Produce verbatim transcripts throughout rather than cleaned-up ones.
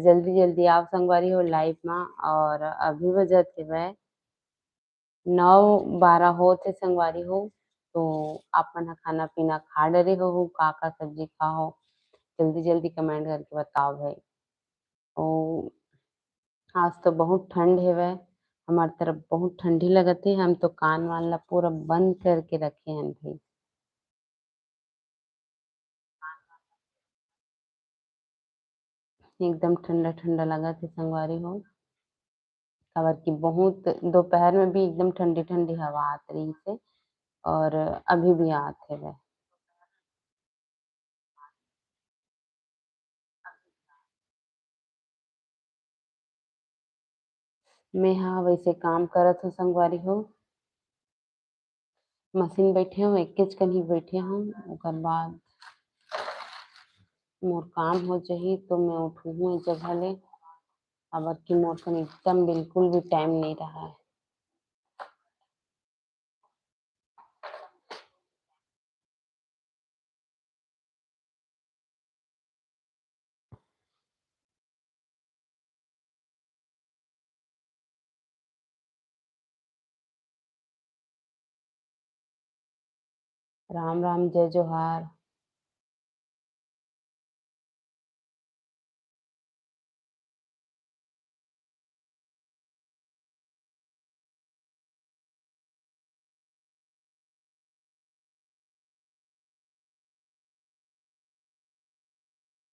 जल्दी जल्दी आओ संगवारी हो live मा। और अभी बजत हेवय नौ बारह होत हे संगवारी हो, तो आप मन ह खाना पीना खा डरे हो, का का सब्जी खा हो, जल्दी जल्दी comment करके बताओ भाई। ओ, आज तो बहुत ठंड हेवय, हमार तरफ बहुत ठंडी लगत हे। हम तो कान वान ला पूरा बंद करके रखे हन भाई। एकदम ठंडा ठंडा लगत हे संगवारी हो, काबर कि बहुत दोपहर में भी एकदम ठंडी ठंडी हवा आत रहिस हे और अभी भी आत हेवय। मैं हा वैसे काम करत हूँ संगवारी हो, मशीन बैठे हूँ, एकेच कन ही बैठे हूँ, ओकर बाद मोर काम हो जाही तो मैं उठूँ ए जगह ले, काबर कि मोर कन एकदम बिल्कुल भी time नहीं रहा है। राम राम, जय जोहार।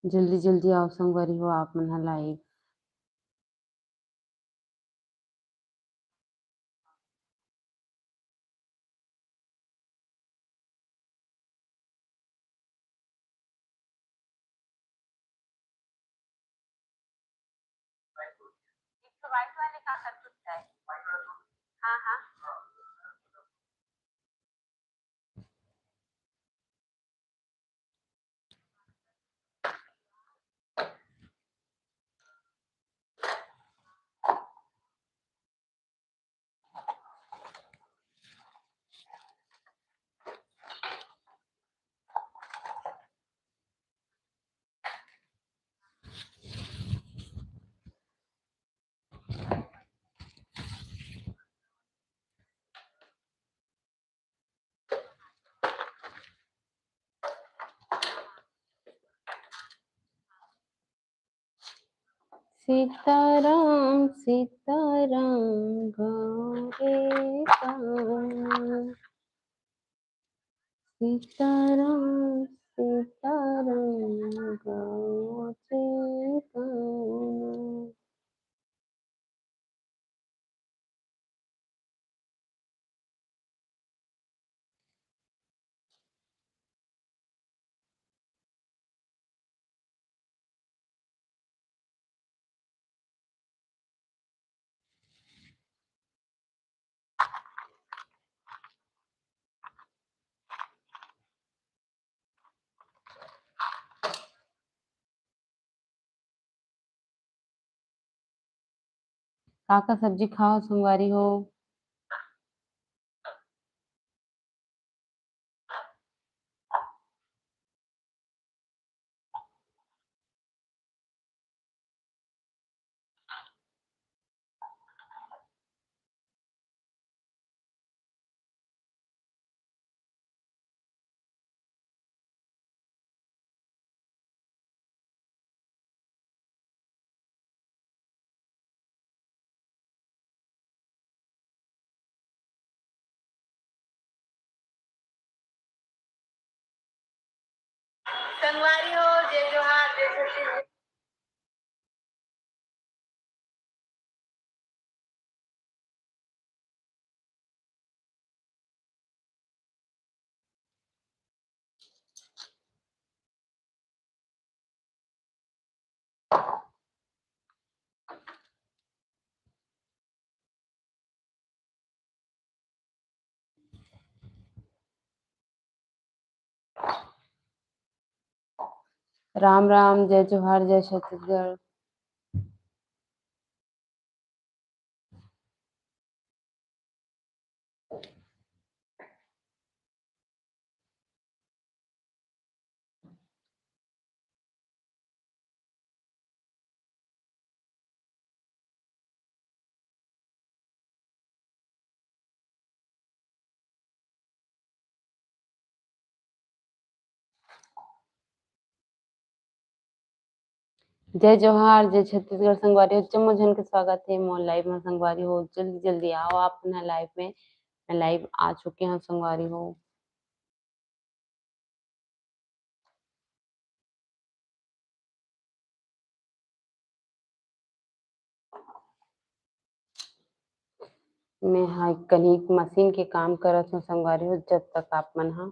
जल्दी जल्दी आओ संगवारी हो आप मन ह live। एक तो white वाले का कर सकता है। हाँ, हाँ। सीताराम सीताराम गौरे का। सीताराम सीताराम गौरे का। का का सब्जी खाओ संगवारी हो? संगवारी हो, जय जोहार, जय छत्तीसगढ़। राम राम, जय जोहार, जय छत्तीसगढ़। जय जोहार, जय छत्तीसगढ़ संगवारी हो, जम्मो झन के स्वागत हे मोर live में संगवारी हो। जल्दी जल्दी आओ आप ना live में, मैं live आ चुके हूँ संगवारी हो। मैं हा कनिक मशीन के काम करत हूँ संगवारी हो। जब तक आप मन हा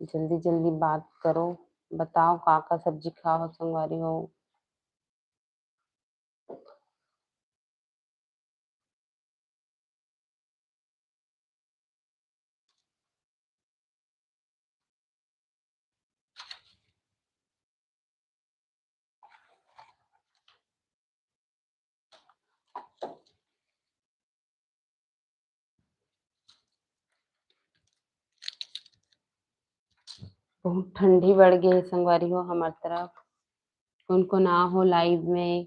जल्दी जल्दी बात करो, बताओ का का सब्जी खाओ संगवारी हो। बहुत ठंडी बढ़ गई है संगवारी हो हमार तरफ। कौन कौन आ हो live में,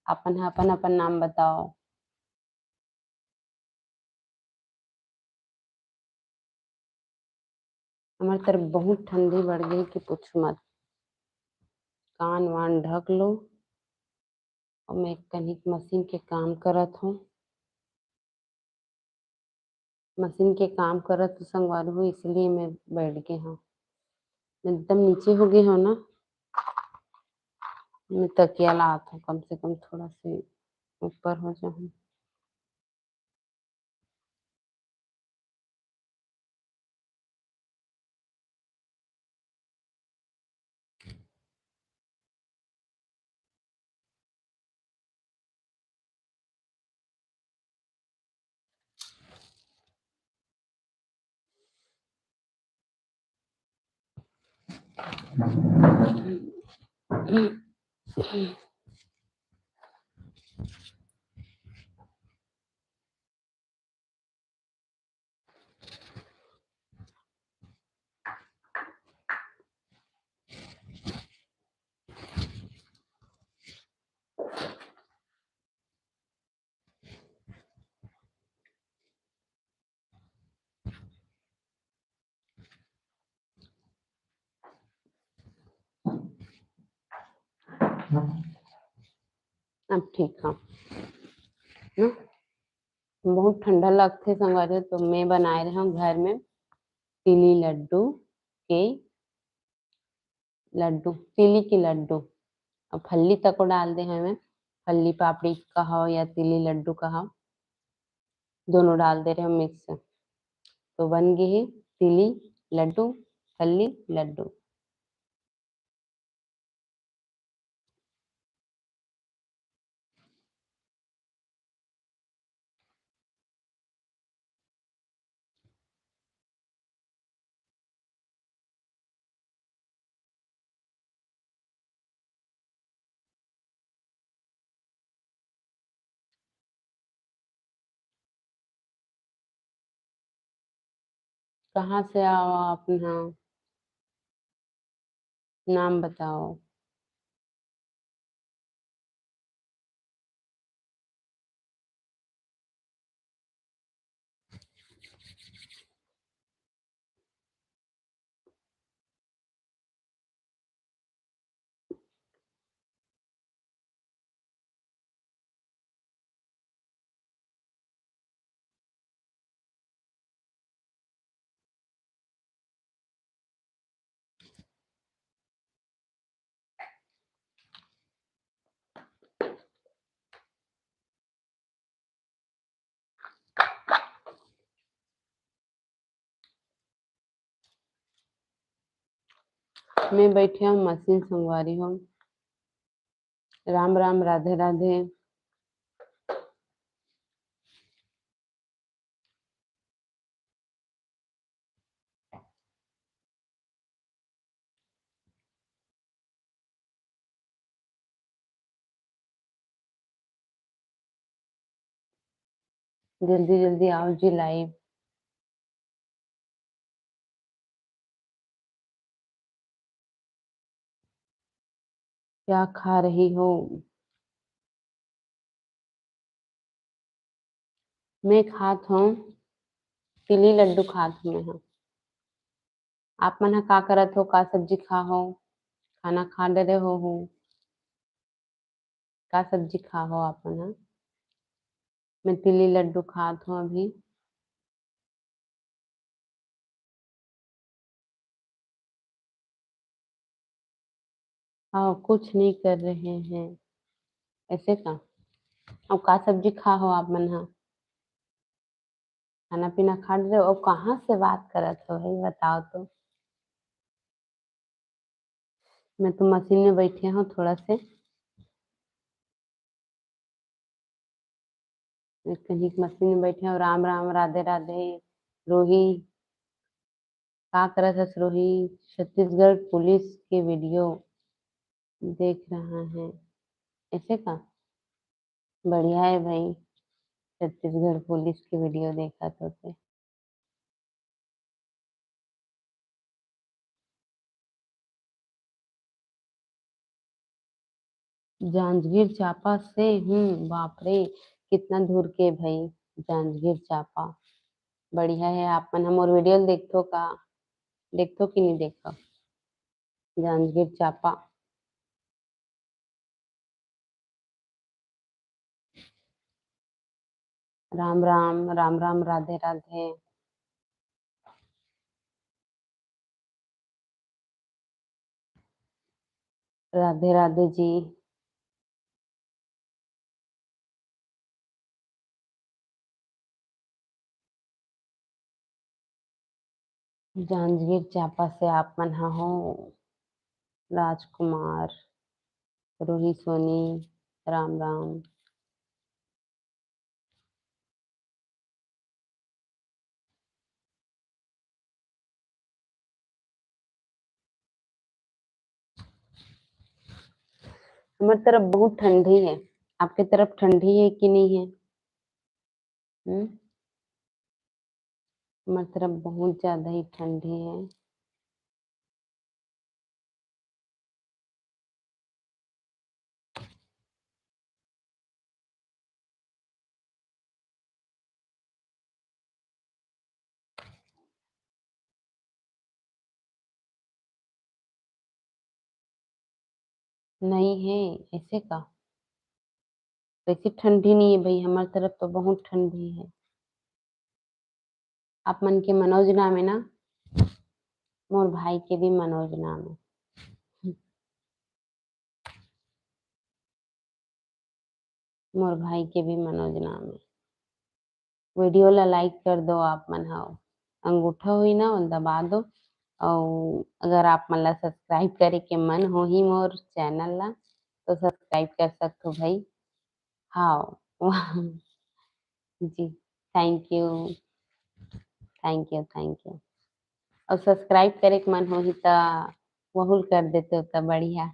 अपन अपन अपन नाम बताओ। हमार तरफ बहुत ठंडी बढ़ गई कि पूछ मत। कान वान ढक लो। और मैं कनिक मशीन के काम करत हूँ। मशीन के काम करत हूँ संगवारी हो, इसलिए मैं बैठ गई हूँ। मैं एकदम नीचे हो गई हूँ ना, मैं तकिया लात हूँ, कम से कम थोड़ा से ऊपर हो जाऊँ। अब ठीक है ना? बहुत ठंडा लगथे संगवारी हो, तो मैं बनाए रहे हूँ घर में तिली लड्डू के लड्डू, तिली के लड्डू। अब फल्ली तको डाल दे हमें, फल्ली पापड़ी कहो या तिली लड्डू कहो, दोनों डाल दे रहे हम mix। तो बन गई है तिली लड्डू, फल्ली लड्डू। कहाँ से आओ आप? यहाँ नाम बताओ। मैं बैठे हूँ मशीन संगवारी हो। राम राम, राधे राधे। जल्दी जल्दी आओ जी live। क्या खा रही हो? मैं खात हूँ तिली लड्डू खात हूँ मैं ह। आप मन ह का करत हो, का सब्जी खा हो, खाना खा डरे हो, हो? का सब्जी खाहो आप मन ह? मैं तिली लड्डू खात हूँ अभी। हाँ, कुछ नहीं कर रहे हैं, ऐसे का? अब का सब्जी खाहो आप मन ह? खाना पीना खा रहे हो? और कहाँ से बात करत हो भाई, बताओ तो। मैं तो मशीन में बैठे हूँ थोड़ा से, कहीं मशीन में बैठे हूँ। राम राम, राधे राधे। रोही, का करत हस रोही? छत्तीसगढ़ पुलिस के वीडियो देख रहा है, ऐसे का? बढ़िया है भाई, छत्तीसगढ़ पुलिस के वीडियो देखत होते। जांजगीर चांपा से हूँ। बाप रे, कितना दूर के भाई, जांजगीर चांपा। बढ़िया है, आप मन हमर वीडियो ल देखथो का? देखथो कि नहीं देखो? जांजगीर चांपा। राम राम, राम राम, राधे राधे। राधे राधे जी। जांजगीर चांपा से आप मन ह हो। राजकुमार, रोही सोनी, राम राम। हमर तरफ बहुत ठंडी है, आपके तरफ ठंडी है कि नहीं है? हम्म, हमर तरफ बहुत ज्यादा ही ठंडी है। नहीं है, ऐसे का? वैसे ठंडी नहीं है भाई, हमारे तरफ तो बहुत ठंडी है। आप मन के मनोज नाम है ना? मोर भाई के भी मनोज नाम है। मोर भाई के भी मनोज नाम है। वीडियो ला लाइक कर दो आप मन ह, अंगूठा होई ना, ओला दबा दो। और अगर आप मन ला सब्सक्राइब करे के मन होही मोर चैनल ला, तो सब्सक्राइब कर सकथो भाई। हाँ। जी, thank you, thank you, thank you. और सब्सक्राइब करे के मन होही त वहू ल कर देते हो त बढ़िया।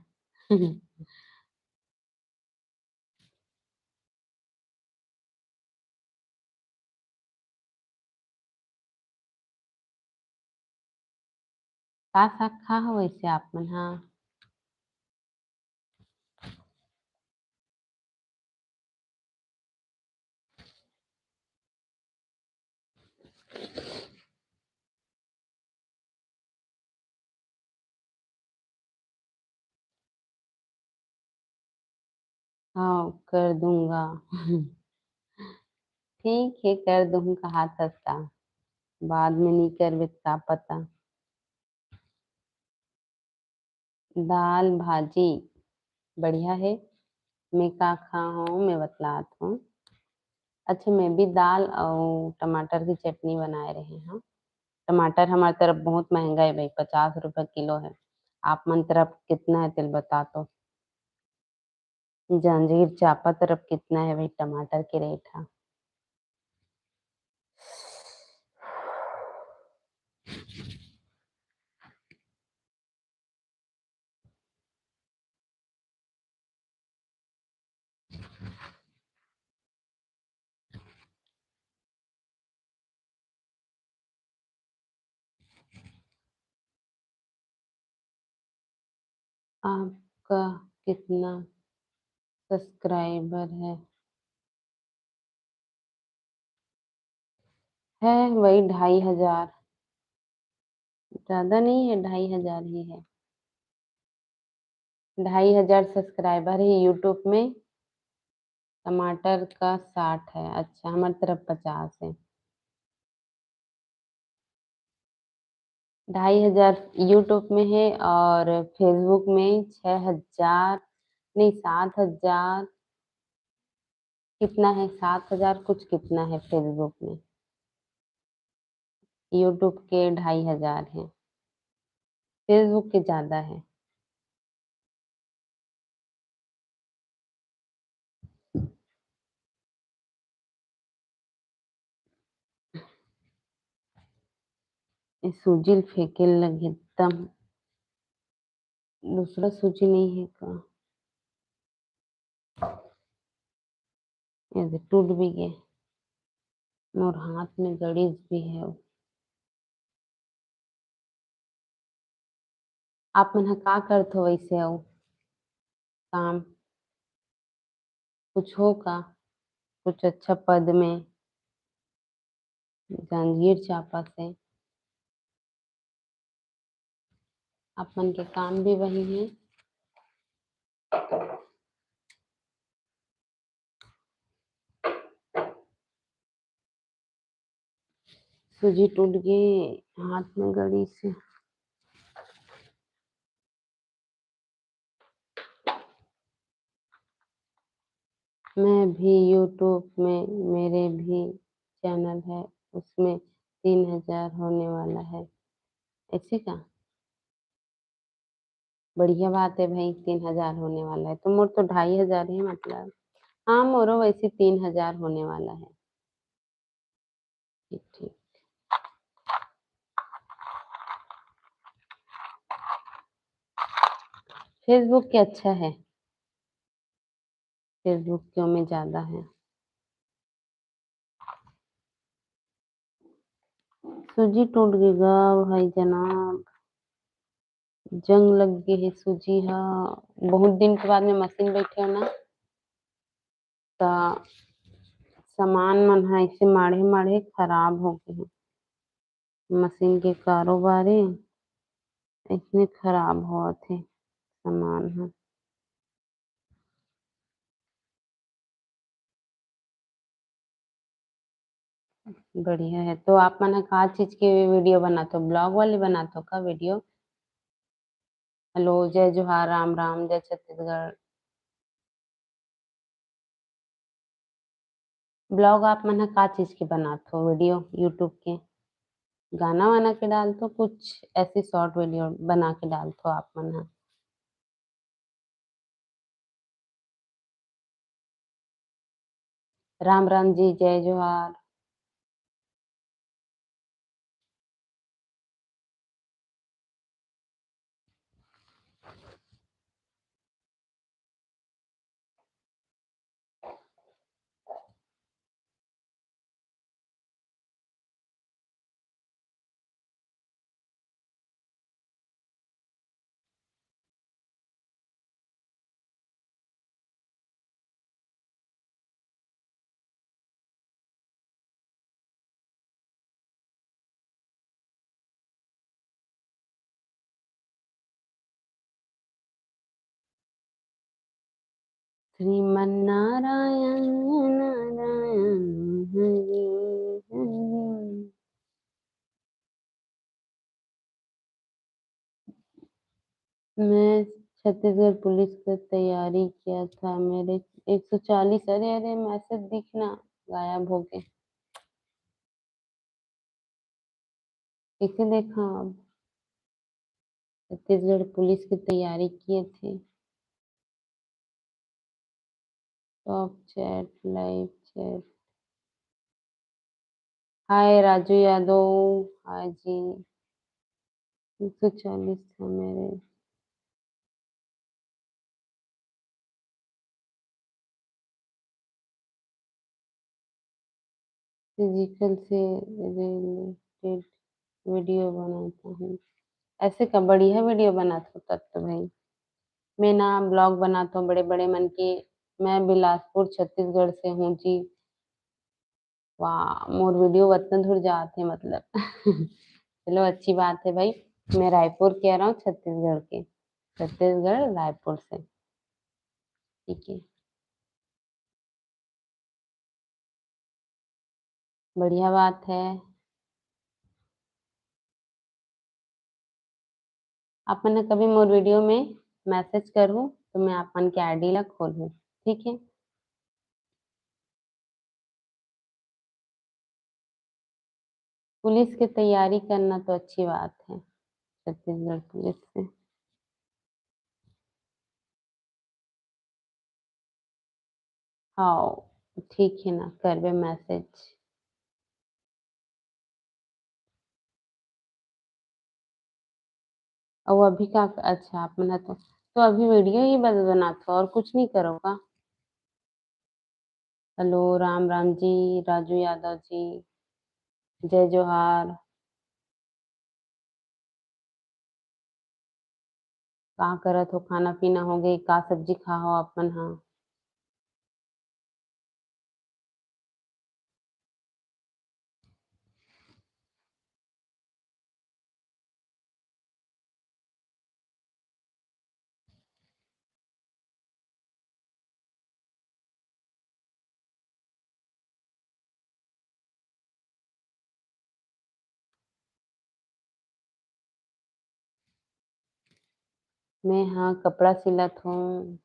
का साग खा हो वैसे आप मन? हाँ, हाँ, कर दूंगा। ठीक है, कर दूंगा, कहा था, बाद में नहीं करबे त का पता। दाल भाजी बढ़िया है। मैं का खा हूँ, मैं बतलात हूँ। अच्छा, मैं भी दाल और टमाटर की चटनी बनाए रहे हूँ। टमाटर हमारे तरफ बहुत महंगा है भाई, पचास रुपये किलो है। आप मन तरफ कितना है, तेल बता तो। जांजगीर चांपा तरफ कितना है भाई टमाटर के रेट? हाँ, आपका कितना सब्सक्राइबर है? है वही ढाई हजार, ज्यादा नहीं है, ढाई हजार ही है। ढाई हजार सब्सक्राइबर है यूट्यूब में। टमाटर का साठ है। अच्छा, हमारे तरफ पचास है। ढाई हजार YouTube में है और Facebook में छः हजार, नहीं, सात हजार कितना है, सात हजार कुछ कितना है Facebook में। YouTube के ढाई हजार है, Facebook के ज़्यादा है। ए सूजी ल फेंके लगे एकदम। दूसरा सूजी नहीं है का? ये दे, टूट भी गए। मोर हाथ में गड़ीस भी है। आप मन ह का करथो वैसे अउ काम? कुछ हो का? कुछ अच्छा पद में? जांजगीर चांपा से। आप मन के काम भी वही है। सूजी टूट गई, हाथ में गड़ी से। मैं भी YouTube में, मेरे भी चैनल है, उसमें तीन हजार होने वाला है। ऐसे का? बढ़िया बात है भाई, तीन हजार होने वाला है। तो मोर तो ढाई हजार है, मतलब, हाँ, मोरो वैसे तीन हजार होने वाला है। ठीक, ठीक। Facebook के अच्छा है, Facebook के ओमे ज्यादा है। सूजी टूट गे गा भाई जनाब, जंग लग गे हे सूजी हा। बहुत दिन के बाद में मशीन बैठे हो ना, त सामान मन ह ऐसे माढ़े माढ़े खराब हो गए हैं। मशीन के कारोबारी ऐसने खराब होवत हे सामान ह। बढ़िया है। तो आप मन ह का चीज के वीडियो बनाथो? ब्लॉग वाली बनाथो का वीडियो? हेलो, जय जोहार, राम राम, जय छत्तीसगढ़। ब्लॉग आप मन ह का चीज के बनाथो वीडियो YouTube के? गाना वाना के डालथो, कुछ ऐसी शॉर्ट वीडियो बना के डालथो आप मन ह? राम राम जी, जय जोहार। श्रीमन नारायण नारायण हरे हरे। मैं छत्तीसगढ़ पुलिस का तैयारी किया था, मेरे एक सौ चालीस, अरे अरे, मैसेज दिखना गायब हो गए। इसे देखा आप, छत्तीसगढ़ पुलिस की तैयारी किए थे। Top chat, live chat. Hi Raju Yadav, hi जी। एक सौ चालीस था मेरे। फिजिकल से रिलेटेड वीडियो बनाता हूँ। ऐसे का बढ़िया वीडियो बनाता हूँ तब तो भाई। मैं ना ब्लॉग बनाता हूँ बड़े बड़े मन के। मैं बिलासपुर छत्तीसगढ़ से हूँ जी। वाह, मोर वीडियो वतना दूर जात है मतलब। चलो, अच्छी बात है भाई। मैं रायपुर के आ रहा हूँ, छत्तीसगढ़ के, छत्तीसगढ़ रायपुर से। ठीक है। बढ़िया बात है। आप मन कभी मोर वीडियो में मैसेज करहू तो मैं आप मन के आईडी ला खोलहूँ, ठीक है? पुलिस के तैयारी करना तो अच्छी बात है, छत्तीसगढ़ पुलिस से। हाँ, ठीक है ना, करबे मैसेज। अउ अभी का, अच्छा, आप मन ह तो, तो अभी वीडियो ही बस बनात हो और कुछ नहीं करो का? हेलो, राम राम जी, राजू यादव जी, जय जोहार। का करत हो, खाना पीना हो गई, का सब्जी खा हो आप मन ह? मैं हा कपड़ा सिलत हूँ,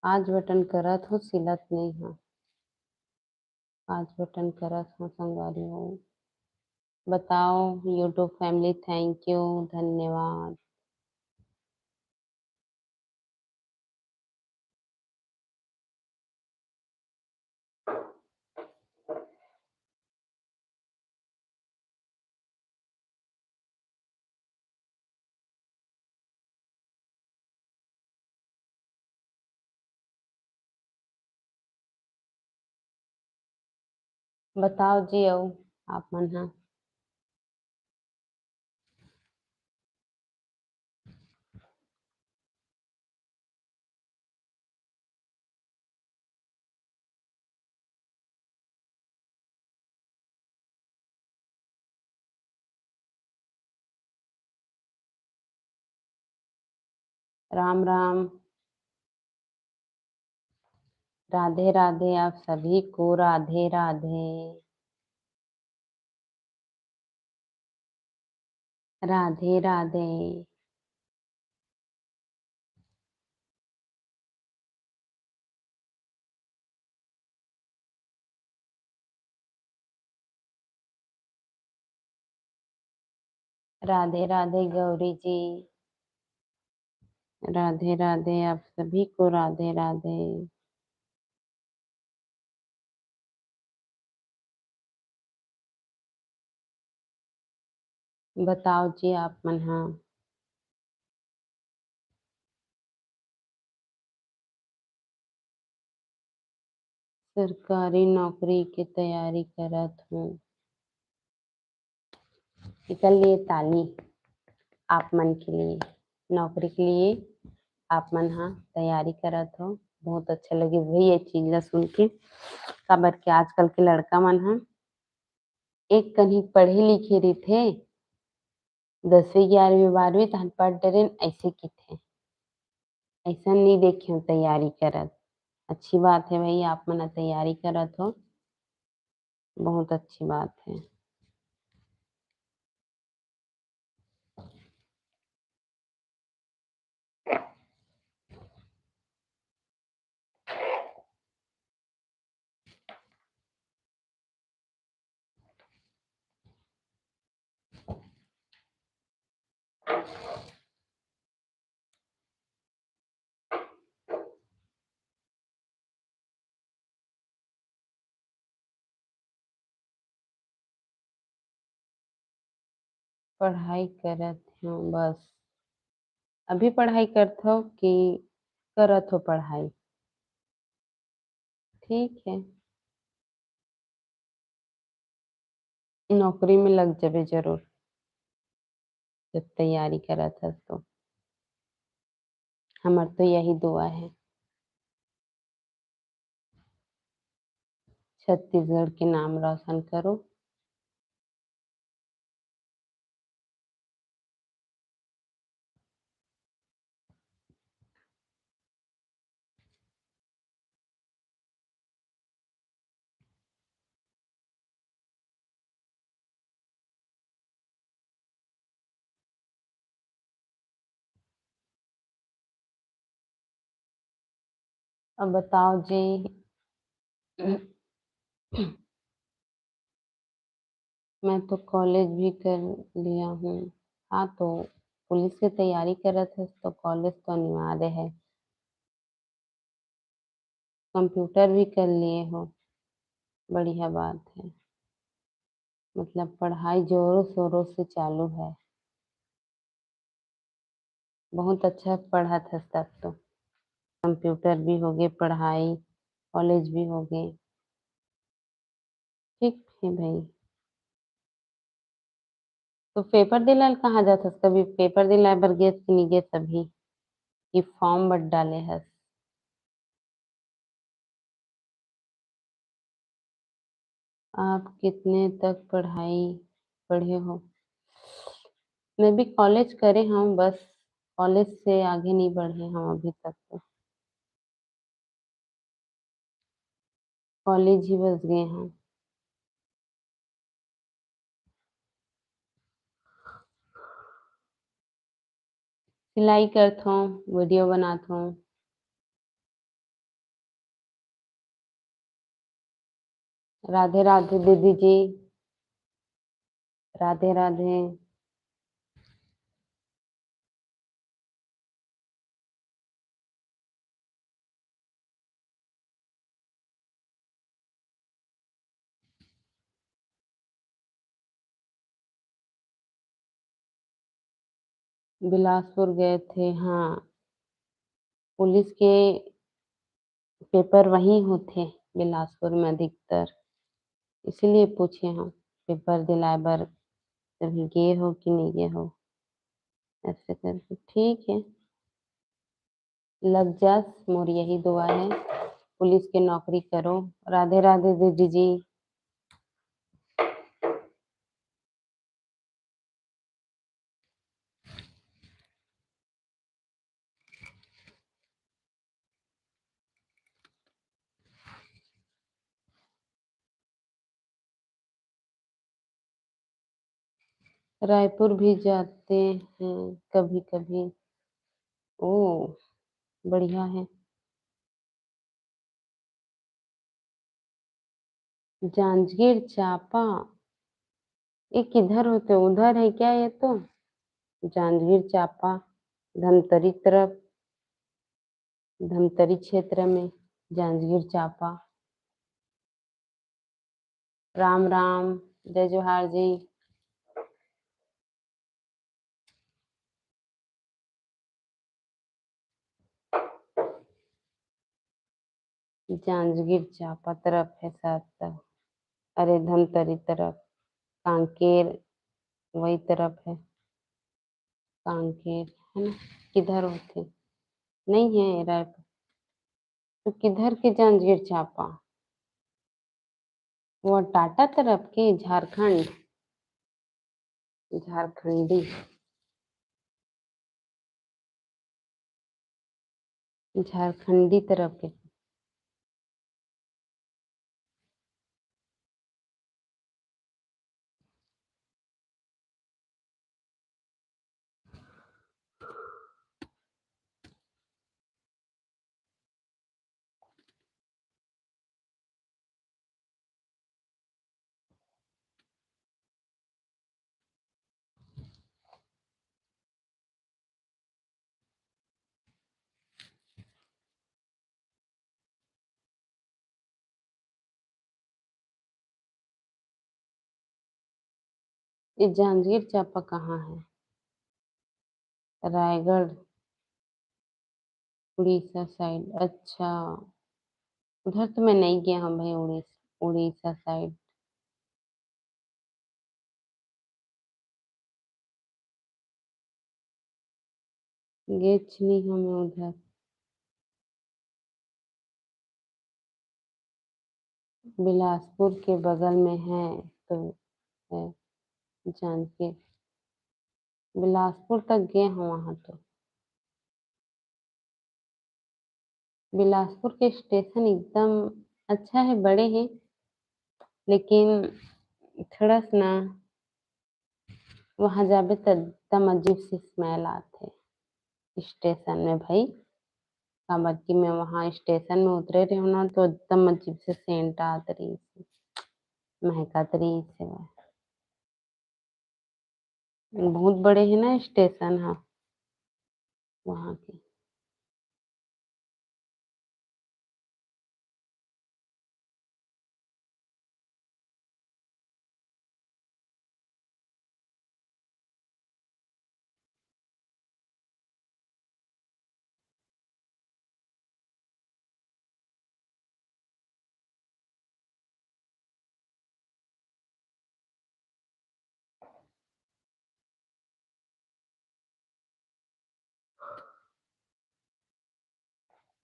आज बटन करत हूँ, सिलत नहीं हूँ। आज बटन करत हूँ संगवारी हो। बताओ YouTube family, thank you, धन्यवाद। बताओ जी, अउ आप मन ह। राम राम। राधे राधे, आप सभी को राधे राधे। राधे राधे। राधे राधे गौरी जी। राधे राधे, आप सभी को राधे राधे। बताओ जी आप मन ह। सरकारी नौकरी के तैयारी करत हूँ। एकर लिए ताली आप मन के लिए, नौकरी के लिए आप मन ह तैयारी करत हो। बहुत अच्छा लगे भाई ये चीज ला सुन के, काबर के आजकल के लड़का मन ह एक कनी पढ़े लिखे रहिथे, दसवीं ग्यारहवीं बारहवीं तहन पढ़ डरेन, ऐसे किथे। ऐसा नहीं देखे हूँ तैयारी करत। अच्छी बात है भाई, आप मन तैयारी करत हो, बहुत अच्छी बात है। पढ़ाई करत हूँ बस। अभी पढ़ाई करत हो कि करत हो पढ़ाई? ठीक है, नौकरी में लग जबे जरूर, जब तैयारी करत हस तो। हमर तो यही दुआ है, छत्तीसगढ़ के नाम रोशन करो। अब बताओ जी। मैं तो कॉलेज भी कर लिया हूँ। हाँ, तो पुलिस के तैयारी करत हस तो कॉलेज तो अनिवार्य है। कंप्यूटर भी कर लिए हो, बढ़िया बात है। मतलब पढ़ाई जोरों शोरों से चालू है। बहुत अच्छा पढ़त हस तब तो। कंप्यूटर भी होगे, पढ़ाई, कॉलेज भी होगे। ठीक है भाई। तो पेपर दिलाए ल कहाँ जात हस? कभी पेपर दिलाए बर गेस कि नहीं गेस अभी? कि फॉर्म बर डाले हस? आप कितने तक पढ़ाई पढ़े हो? मैं भी कॉलेज करे हूँ, बस कॉलेज से आगे नहीं बढ़े हूँ अभी तक तो। कॉलेज ही बस गए हूँ। सिलाई करत हूँ, वीडियो बनात हूँ। राधे राधे दीदी जी, राधे राधे। बिलासपुर गए थे, हाँ, पुलिस के पेपर वहीं होथे बिलासपुर में अधिकतर, इसीलिए पूछे हूँ, पेपर दिलाए बर तभी गए हो कि नहीं गए हो, ऐसे करके। ठीक है, लग जास, मोर यही दुआ है, पुलिस के नौकरी करो। राधे राधे दीदी जी। रायपुर भी जाते हैं कभी कभी। ओ, बढ़िया है। जांजगीर चांपा, ये किधर होते? उधर है क्या ये तो? जांजगीर चांपा, धमतरी तरफ, धमतरी क्षेत्र में जांजगीर चांपा। राम राम, जय जोहार जी। जांजगीर चांपा तरफ है शायद तो। अरे धमतरी तरफ, कांकेर वही तरफ है। कांकेर है ना, किधर होते? नहीं है रायपुर। तो किधर के जांजगीर चांपा? वो टाटा तरफ के, झारखंड, झारखंडी, झारखंडी तरफ के। ये जांजगीर चांपा कहाँ है? रायगढ़, उड़ीसा साइड। अच्छा, उधर तो मैं नहीं गया हूँ भाई, उड़ीस उड़ीसा साइड। गेच नहीं हूँ मैं उधर। बिलासपुर के बगल में है तो है, जान के बिलासपुर तक गए हूँ वहाँ तो। बिलासपुर के स्टेशन एकदम अच्छा है, बड़े हैं, लेकिन थोड़ा सा ना वहाँ जाबे तो एकदम अजीब सी स्मेल आथे स्टेशन में भाई। काबर कि मैं वहाँ स्टेशन में उतरे रहे ना, तो एकदम अजीब से सेंट आत रहिस, महकत रहिस हे। बहुत बड़े हे ना स्टेशन ह वहाँ के।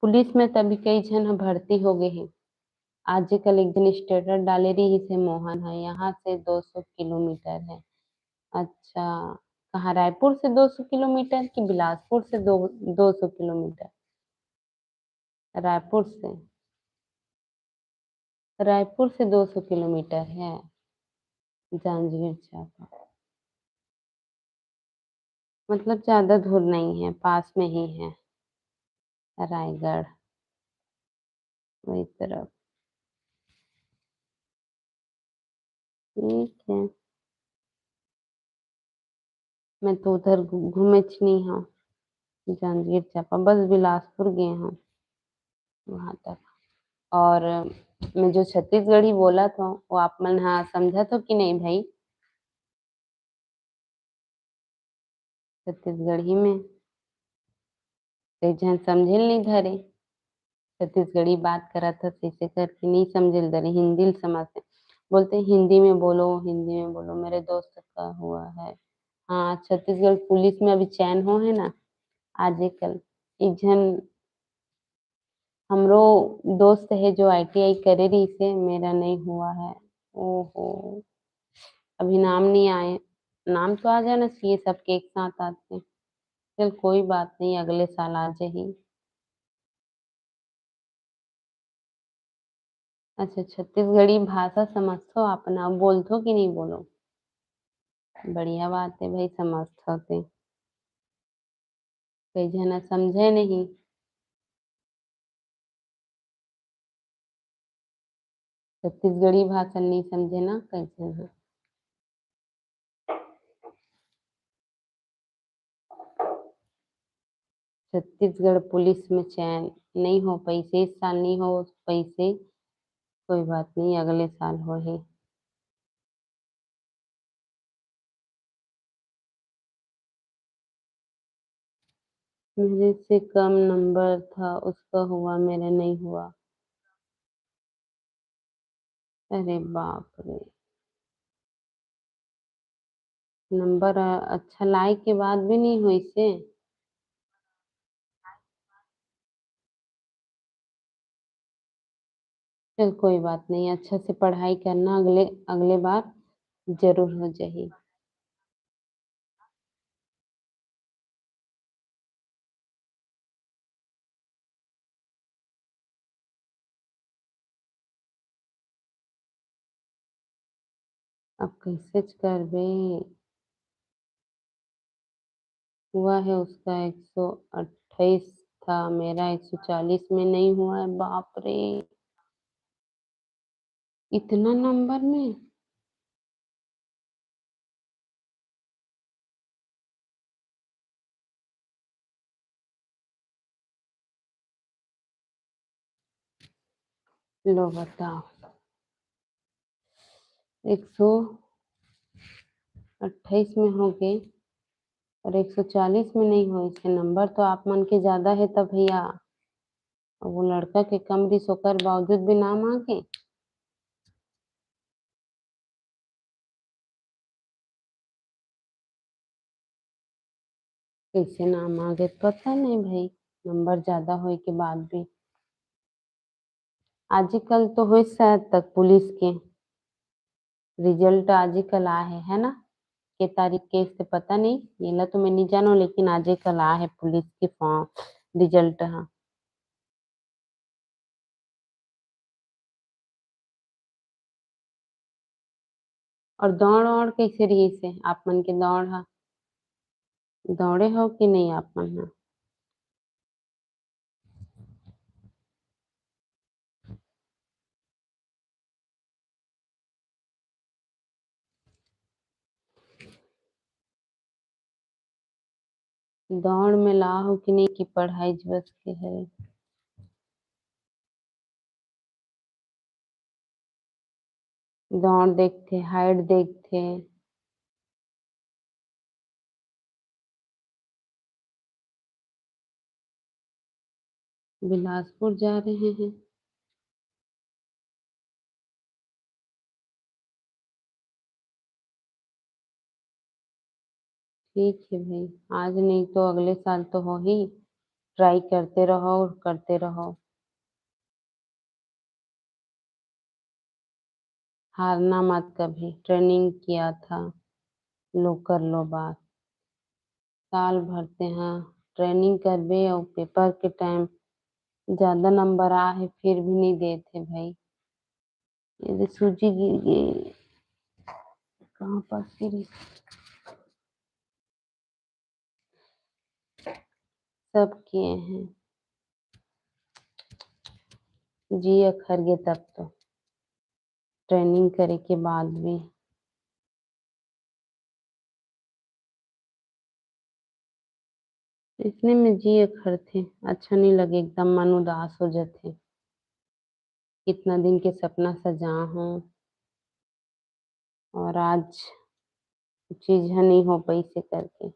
पुलिस में तभी कई झन ह भर्ती हो गए हे। आज कल एक दिन स्टेटस डाले रहिस हे मोहन ह, यहाँ से दो सौ किलोमीटर है। अच्छा, कहाँ, रायपुर से दो सौ किलोमीटर कि बिलासपुर से दो, दो सौ किलोमीटर? रायपुर से, रायपुर से दो सौ किलोमीटर है जांजगीर चांपा। मतलब ज्यादा दूर नहीं है, पास में ही है रायगढ़, वही तरफ। ठीक है, मैं तो उधर घू-, घूमेच नहीं हूँ जांजगीर चांपा, बस बिलासपुर गए हूँ वहाँ तक। और मैं जो छत्तीसगढ़ी बोलत हूँ, वो आप मन हा समझत हो कि नहीं भाई? छत्तीसगढ़ी में कई झन समझे ल नहीं धरे। छत्तीसगढ़ी बात करत हस, इसे करके नहीं समझे ल धरे, हिंदी ल समझते। बोलते, "हिंदी में बोलो, हिंदी में बोलो, मेरे दोस्त का हुआ है।" हाँ, छत्तीसगढ़ पुलिस में अभी चयन हो है ना, आज कल एक झन हमरो दोस्त है जो आई टी आई करे रहिस हे, मेरा नहीं हुआ है। ओहो, अभी नाम नहीं आए। नाम तो आ जाना चाहिए, सबके एक साथ आते। चल, कोई बात नहीं, अगले साल आ जाही। अच्छा, छत्तीसगढ़ी भाषा समझथो आप ना, बोलथो कि नहीं बोलो? बढ़िया बात है भाई, समझथो ते। कई झन समझे नहीं। छत्तीसगढ़ी भाषा नहीं समझे ना कई झन ह। छत्तीसगढ़ पुलिस में चयन नहीं हो पैसे, इस साल नहीं हो पैसे, कोई बात नहीं, अगले साल होही। मेरे से कम नंबर था, उसका हुआ, मेरा नहीं हुआ। अरे बाप रे, नंबर अच्छा लाए के बाद भी नहीं होइसे। चल, कोई बात नहीं, अच्छा से पढ़ाई करना, अगले, अगले बार जरूर हो जाही। अब कैसे करबे? हुआ है उसका एक सौ अट्ठाईस था, मेरा एक सौ चालीस में नहीं हुआ है। बाप रे, इतना नंबर में। लो बताओ, एक सौ अट्ठाईस में हो गए और एक सौ चालीस में नहीं हो। इसके नंबर तो आप मन के ज्यादा है तब भैया, अब वो लड़का के कम रिस ओकर बावजूद भी नाम आ गए। कैसे नाम आ गए पता नहीं भाई, नंबर ज्यादा होए के बाद भी। आजकल तो होए शायद तक पुलिस के रिजल्ट आजकल आ है, है ना? के तारीख के इससे पता नहीं, येला तो मैं नहीं जानो, लेकिन आजकल आ है पुलिस के फॉर्म, रिजल्ट हा। और दौड़ और कैसे रहिसे आप मन के दौड़ हा? दौड़े हो कि नहीं आप मन हा? दौड़ में लाहो कि नहीं कि पढ़ाई ज बस के हरे। दौड़ देखथे, height देखथे। बिलासपुर जा रहे हैं। ठीक है भाई, आज नहीं तो अगले साल तो हो ही। Try करते रहो और करते रहो। हारना मत कभी, training किया था, लो कर लो बात। साल भर ते हाँ training करबे और paper के time ज्यादा number आ है, फिर भी नहीं देते भाई। ये दे सूजी गिर गई, कहाँ पास गिरी? सब किए हैं, जी अखर गे तब तो। Training करे के बाद भी इसने में जी अखरथे, अच्छा नहीं लगे, एकदम मन उदास हो जाथे। कितना दिन के सपना सजा हूँ और आज चीज ह नहीं हो पैसे करके।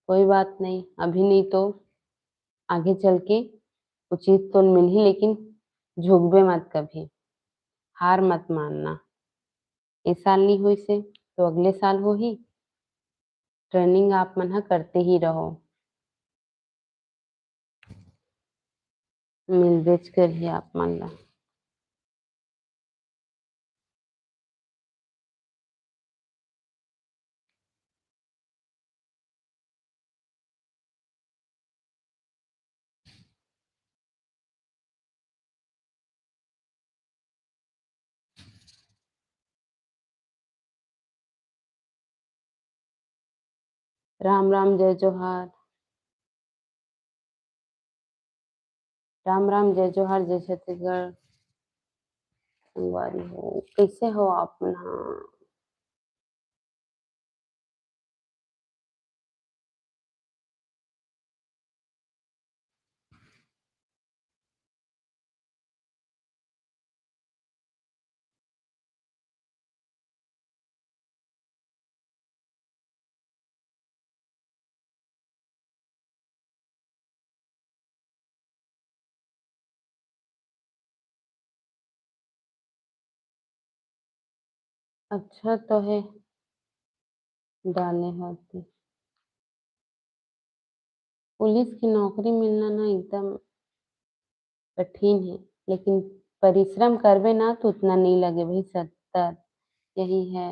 कोई बात नहीं, अभी नहीं तो आगे चल के वो चीज तो मिलही, लेकिन झुकबे मत कभी, हार मत मानना। ए साल नहीं होइसे तो अगले साल होही। Training आप मन ह करते ही रहो, मिलबेच करही आप मन ला। राम राम, जय जोहार। राम राम, जय जोहार, जय छत्तीसगढ़। संगवारी हो, कैसे हो आप मन ह? अच्छा तो है, डाले होती। पुलिस की नौकरी मिलना ना एकदम कठिन है, लेकिन परिश्रम करबे ना तो उतना नहीं लगे भाई। सत्तर यही है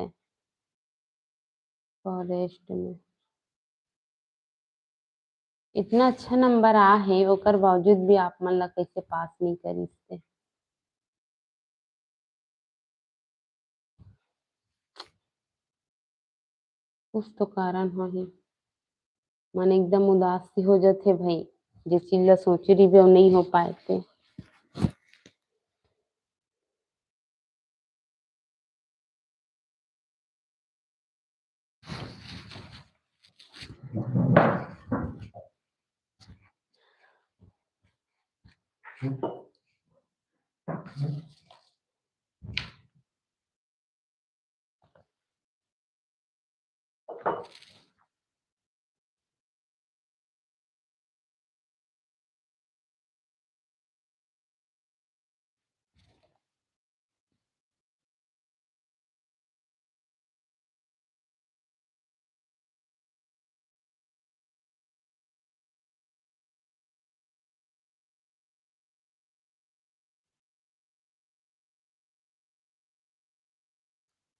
forest में। इतना अच्छा number आ है, ओकर बावजूद भी आप मन ला कैसे पास नहीं करिस ते? कुछ तो कारण होही। मन एकदम उदास सी हो जाथे भाई, जे चीज ला सोचे रहिबे, वो नहीं हो पाए ते।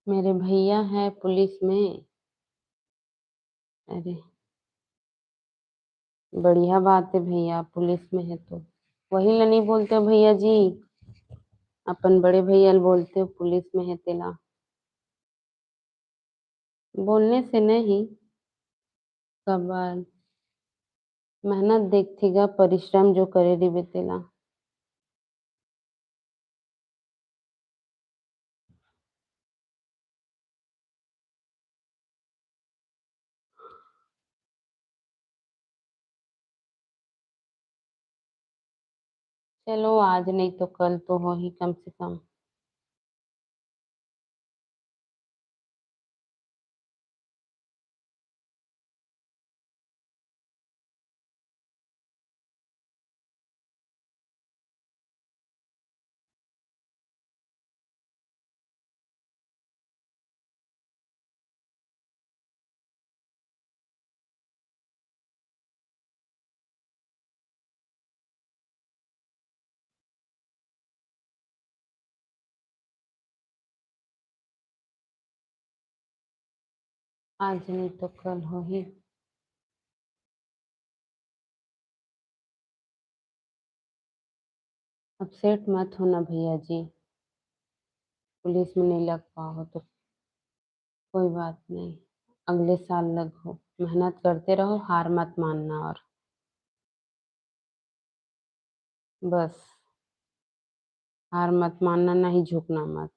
मेरे भैया है पुलिस में। अरे, बढ़िया बात है भैया, पुलिस में है तो। वही ला नहीं बोलते हो भैया जी, अपन बड़े भैया ला बोलते हो, पुलिस में है तेला। बोलने से नहीं, काबर मेहनत देखथे गा, परिश्रम जो करे रहिबे तेला। चलो, आज नहीं तो कल तो होही कम से कम। आज नहीं तो कल होही। Upset मत होना भैया जी, पुलिस में नहीं लग पाओ तो कोई बात नहीं, अगले साल लगो। मेहनत करते रहो, हार मत मानना। और बस, हार मत मानना, नहीं झुकना मत।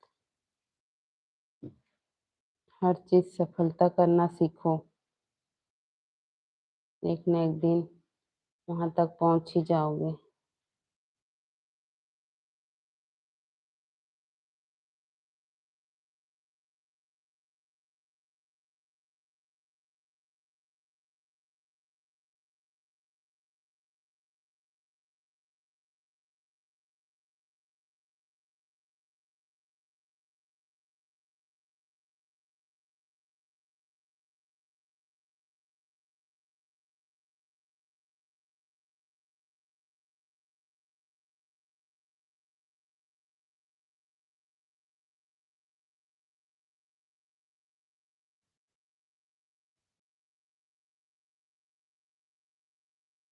हर चीज सफलता करना सीखो, एक ना एक दिन वहां तक पहुंच ही जाओगे।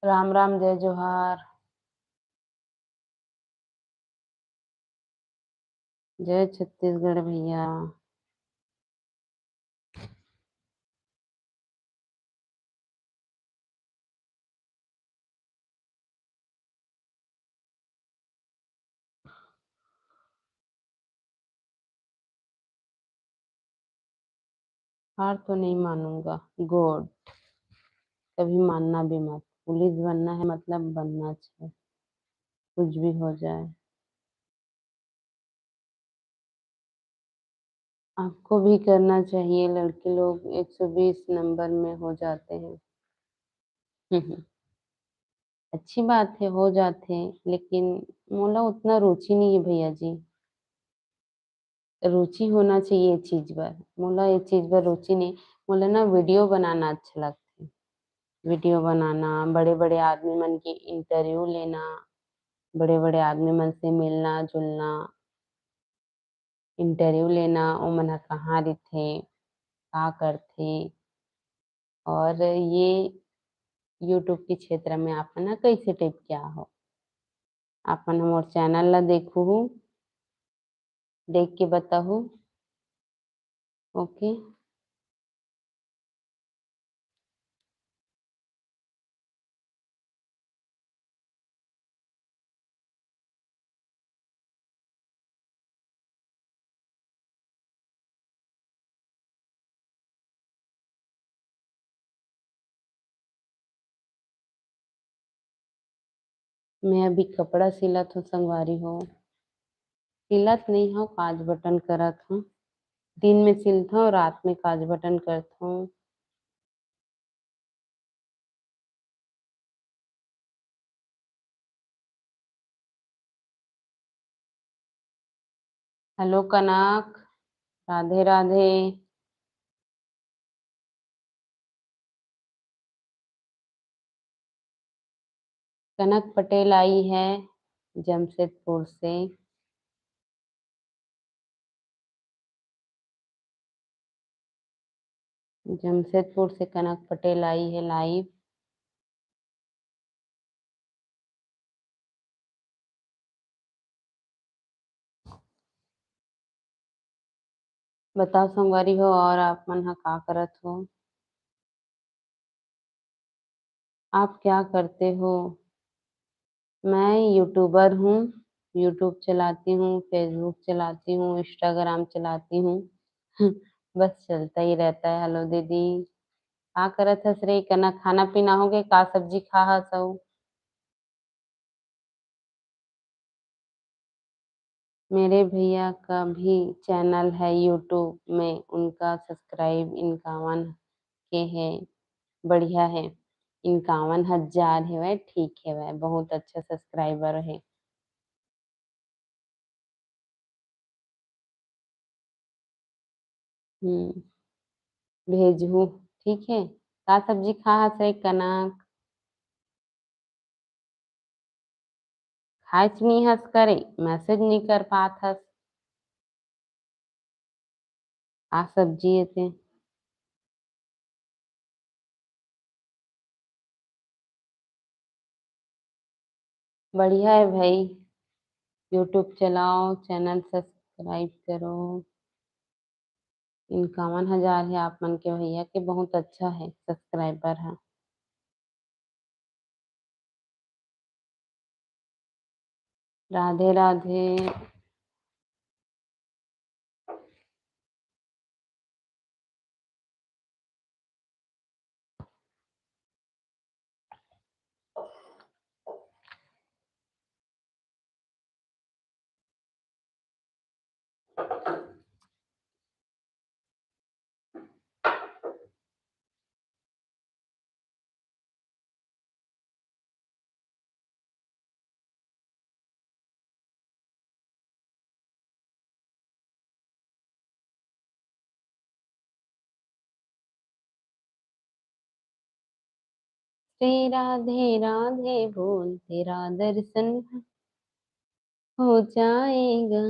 राम राम, जय जोहार, जय छत्तीसगढ़ भैया। हार तो नहीं मानूंगा। गुड, कभी मानना भी मत। पुलिस बनना है मतलब बनना चाहिए, कुछ भी हो जाए। आपको भी करना चाहिए, लड़के लोग एक सौ बीस नंबर में हो जाते हैं। अच्छी बात है, हो जाते हैं, लेकिन मोला उतना रुचि नहीं है भैया जी। रुचि होना चाहिए ये चीज बर। मोला ये चीज बर रुचि नहीं। मोला ना वीडियो बनाना अच्छा लगथे। वीडियो बनाना, बड़े-बड़े आदमी मन के इंटरव्यू लेना, बड़े-बड़े आदमी मन से मिलना-जुलना, इंटरव्यू लेना, ओमन ह कहाँ रहिथे, का करथे, और ये YouTube के क्षेत्र में आप मन ह कइसे टिप के आहो। आप मन ह मोर चैनल ला देखहू, देख के बताहू। ओके। मैं अभी कपड़ा सिलत हूँ संगवारी हो। सिलत नहीं हूँ, काज बटन करत हूँ। दिन में सिलत हूँ, रात में काज बटन करत हूँ। हेलो कनक, राधे राधे। कनक पटेल आई है जमशेदपुर से। जमशेदपुर से कनक पटेल आई है लाइव। बताओ संगवारी हो, और आप मन ह का करत हो? आप क्या करते हो? मैं यूट्यूबर हूँ, YouTube चलाती हूँ, Facebook चलाती हूँ, Instagram चलाती हूँ। बस चलता ही रहता है। हेलो दीदी, का करत हस रे? कना खाना पीना हो गए? का सब्जी खा हस अउ? मेरे भैया का भी चैनल है YouTube में, उनका सब्सक्राइब इक्यावन के है, बढ़िया है। इक्यावन हजार हेवय, ठीक हेवय, बहुत अच्छा सब्सक्राइबर है। हम्म, भेजहू, ठीक है। का सब्जी खा हस रे कनक? खाएच नी हस करे, मैसेज नी कर पात हस। आ सब्जी हे ते। बढ़िया है भाई, YouTube चलाओ, चैनल सब्सक्राइब करो। इक्यावन हजार है आप मन के भैया के, बहुत अच्छा है सब्सक्राइबर है। राधे राधे। श्री राधे राधे बोल, तेरा दर्शन हो जाएगा।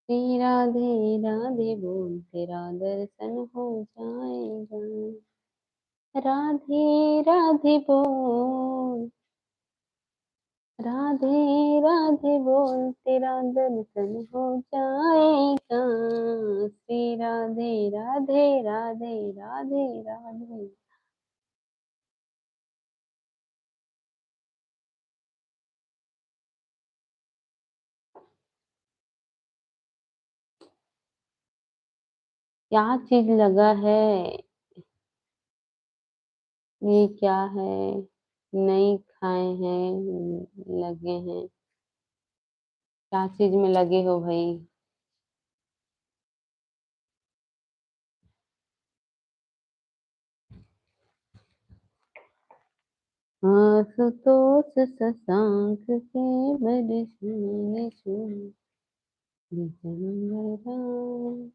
श्री राधे राधे बोल, तेरा दर्शन हो जाएगा। राधे राधे बोल, राधे राधे बोल, तेरा दर्शन हो जाएगा। श्री राधे राधे राधे राधे राधे। क्या चीज लगा है? ये क्या है? नहीं खाए हैं, लगे हैं। क्या चीज में लगे हो भाई? आशुतोष शशांक के बरसाने सुन, विजय मंगल राम।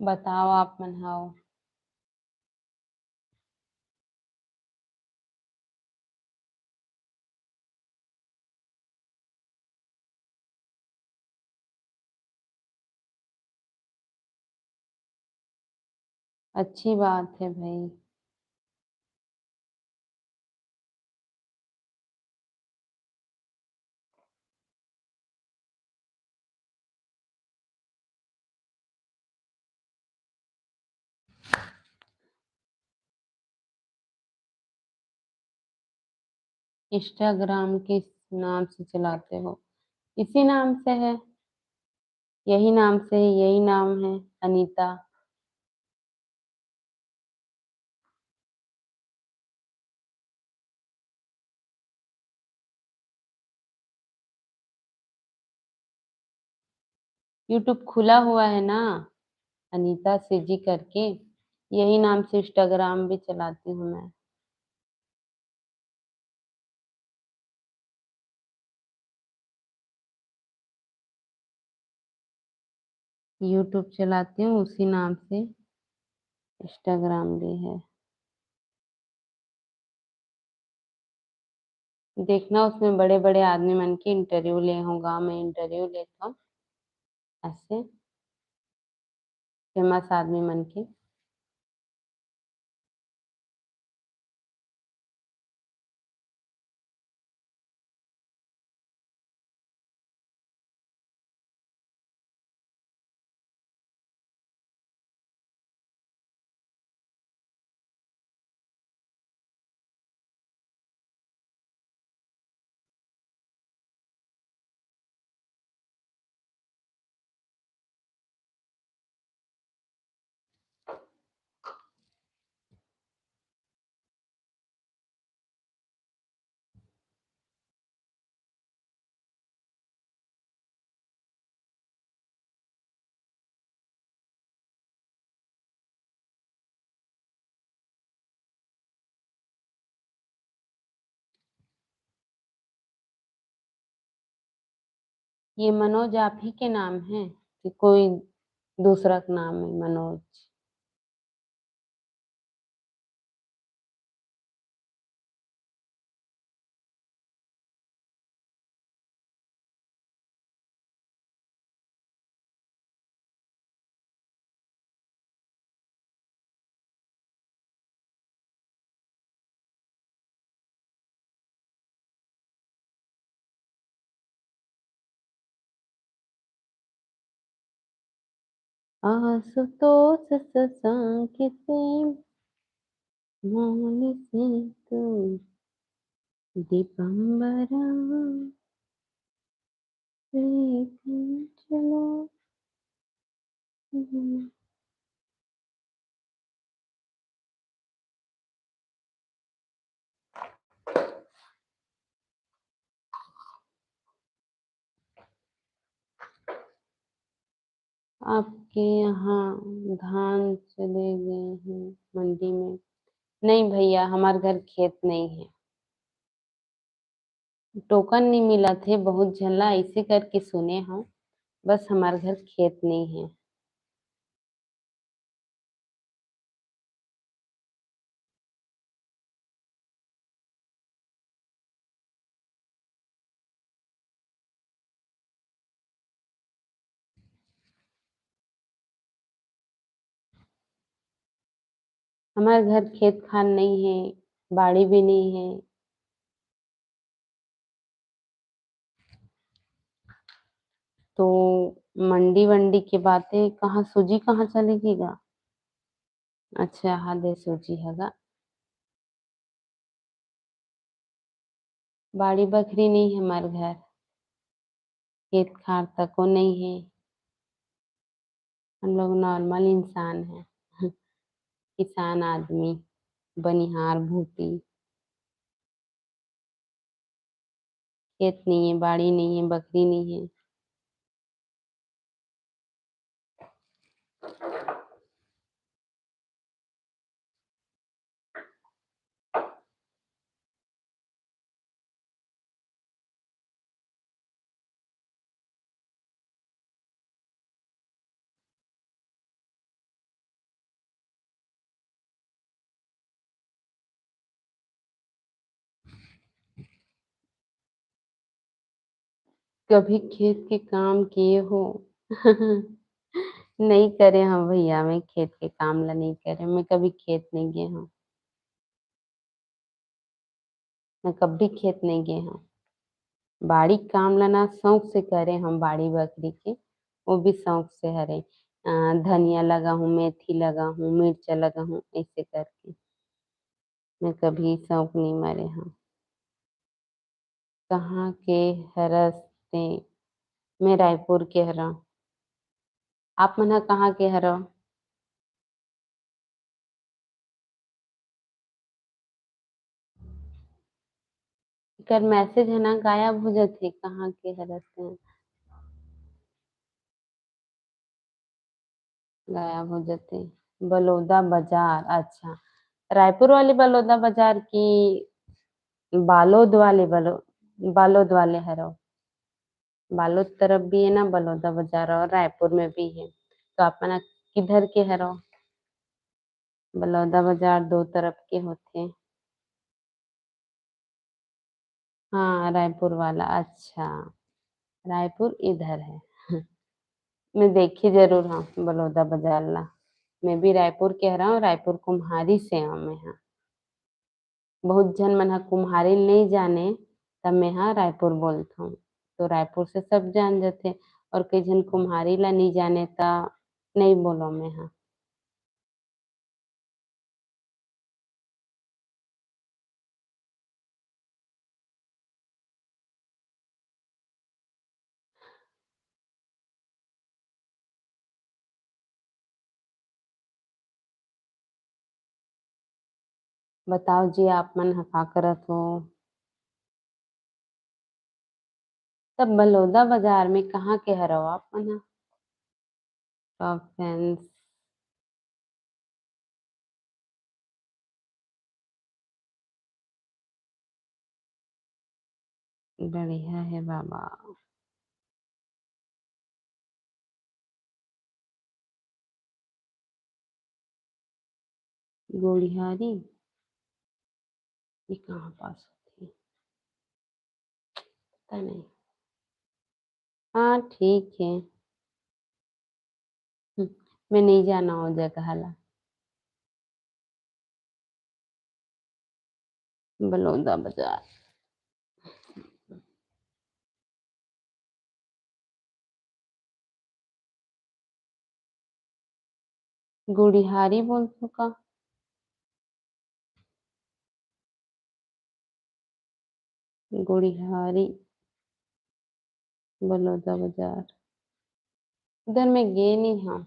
बताओ आप मन हव। अच्छी बात है भाई। Instagram किस नाम से चलाते हो? इसी नाम से है, यही नाम से है, यही नाम है, अनीता। YouTube खुला हुआ है ना, अनीता सीजी करके, यही नाम से Instagram भी चलाती हूँ मैं। YouTube चलाती हूँ उसी नाम से, Instagram भी है। देखना, उसमें बड़े-बड़े आदमी मन के interview ले हूँ, गाँव में interview लेथों, ऐसे famous आदमी मन के। ये मनोज आप ही के नाम है कि कोई दूसरा का नाम है मनोज? आशुतोष शशांक से मौन से तू दीपंबरा लेकिन चलो। आपके यहाँ धान चले गए हैं मंडी में? नहीं भैया, हमारे घर खेत नहीं है। टोकन नहीं मिला थे, बहुत झन ला ऐसे करके सुने हूँ, बस हमारे घर खेत नहीं है। हमारे घर खेत खार नहीं है, बाड़ी भी नहीं है। तो मंडी वंडी के बातें, कहाँ सूजी कहाँ चलेगी गा? अच्छा, हाँ दे सूजी है गा। बाड़ी बखरी नहीं है हमारे घर, खेत खार तको नहीं है। हम लोग नॉर्मल इंसान हैं। किसान आदमी, बनिहार भूती। खेत नहीं है, बाड़ी नहीं है, बखरी नहीं है। कभी खेत के काम किए हो? नहीं करे हूँ भैया, मैं खेत के काम ला नहीं करे, मैं कभी खेत नहीं गए हूँ, मैं कभी खेत नहीं गए हूँ। बाड़ी काम ला ना शौक से करे हम, बाड़ी बखरी के, वो भी शौक से हरे। अ, धनिया लगा हूँ, मेथी लगा हूँ, मिर्चा लगा हूँ, ऐसे करके। मैं कभी शौक नहीं मारे हूँ। कहाँ के हरस ते? मैं रायपुर के हरव। आप मन ह कहाँ के हरव? एकर मैसेज है ना गायब हो जाथे, कहाँ के हरस ते? गायब हो जाथे। बलौदा बाजार, अच्छा, रायपुर वाले बलौदा बाजार की बालोद वाले बलो-, बालोद वाले हरव? बालोद तरफ भी है ना बलौदा बाजार, और रायपुर में भी है। तो आप मन किधर के हरव? बलौदा बाजार दो तरफ के होथे। हाँ, रायपुर वाला, अच्छा, रायपुर इधर है। मैं देखे जरूर हूँ बलौदा बाजार ला। मैं भी रायपुर के हरव, रायपुर कुम्हारी से हूँ मैं। हाँ, बहुत झन मन ह कुम्हारी नहीं जाने, त मैं हा रायपुर बोलथव, तो रायपुर से सब जान जथे। और कई झन कुम्हारी ला नहीं जाने, त नहीं बोलो मैं हा। बताओ जी, आप मन ह का करत हो? तब बलौदा बाजार में कहाँ के हरव आप मन ह? Top fans. बढ़िया है बाबा। गोड़िहारी, ये कहाँ पास होथे? पता नहीं। हाँ, ठीक है। हम्म, मैं नहीं जाना वो जगह ला। बलौदा बाजार। गुड़िहारी बोलथो का? गुड़िहारी, बलौदा बाजार। उधर मैं गे नहीं हूँ,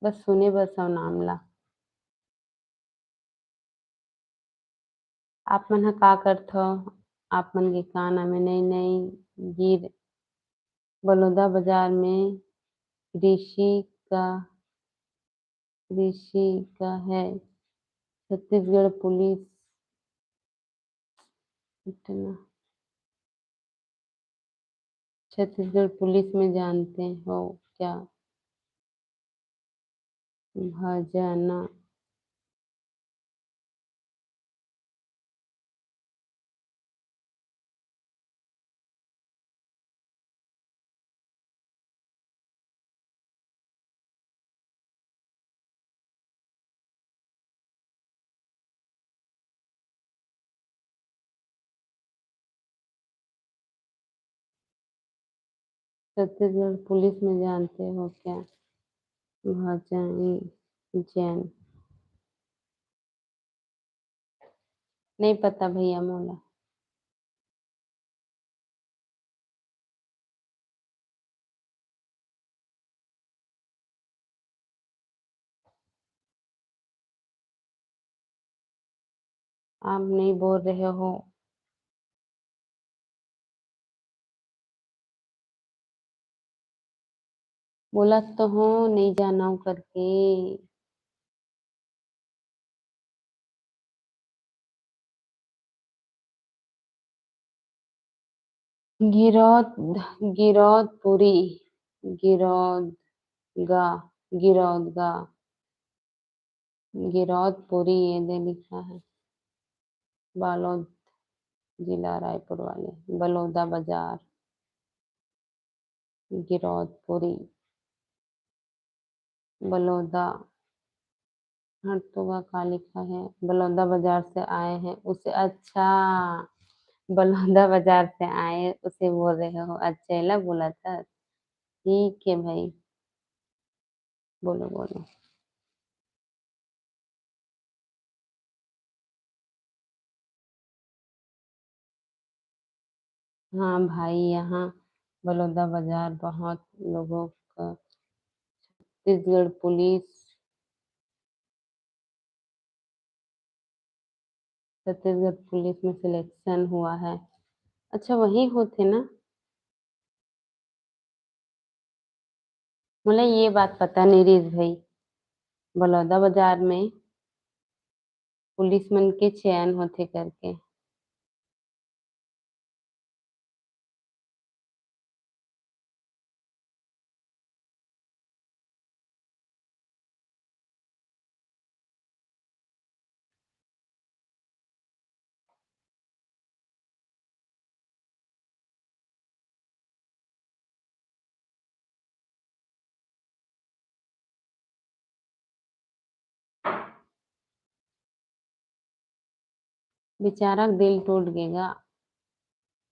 बस सुने बस हूँ नाम ला। आप मन ह का करथव? आप मन के का नाम हे? नई नई गिर बलौदा बाजार में कृषि का, कृषि का है। छत्तीसगढ़ पुलिस, इतना, छत्तीसगढ़ पुलिस में जानते हो क्या? भजना। छत्तीसगढ़ पुलिस में जानते हो क्या? भजन जैन। नहीं पता भैया मोला। आप नहीं बोल रहे हो। बोलत तो हो नहीं जानव करके। गिरौद, गिरौदपुरी, गिरौदगा, गिरौदगा, गिरौदपुरी ये दे लिखा है। बालोद जिला रायपुर वाले, बलौदा बाजार, गिरौदपुरी, बलौदा। हट तो का लिखा है, बलौदा बाजार से आए हैं उसे। अच्छा, बलौदा बाजार से आए उसे बोल रहे हो। अच्छा, एला बोला था। ठीक है भाई, बोलो बोलो। हाँ भाई, यहाँ बलौदा बाजार बहुत लोगों का छत्तीसगढ़ पुलिस, छत्तीसगढ़ पुलिस में सिलेक्शन हुआ है। अच्छा, वही होथे ना? मोला ये बात पता नहीं रहिस भाई, बलौदा बाजार में पुलिस मन के चयन होथे करके। बेचारा के दिल टूट गे गा,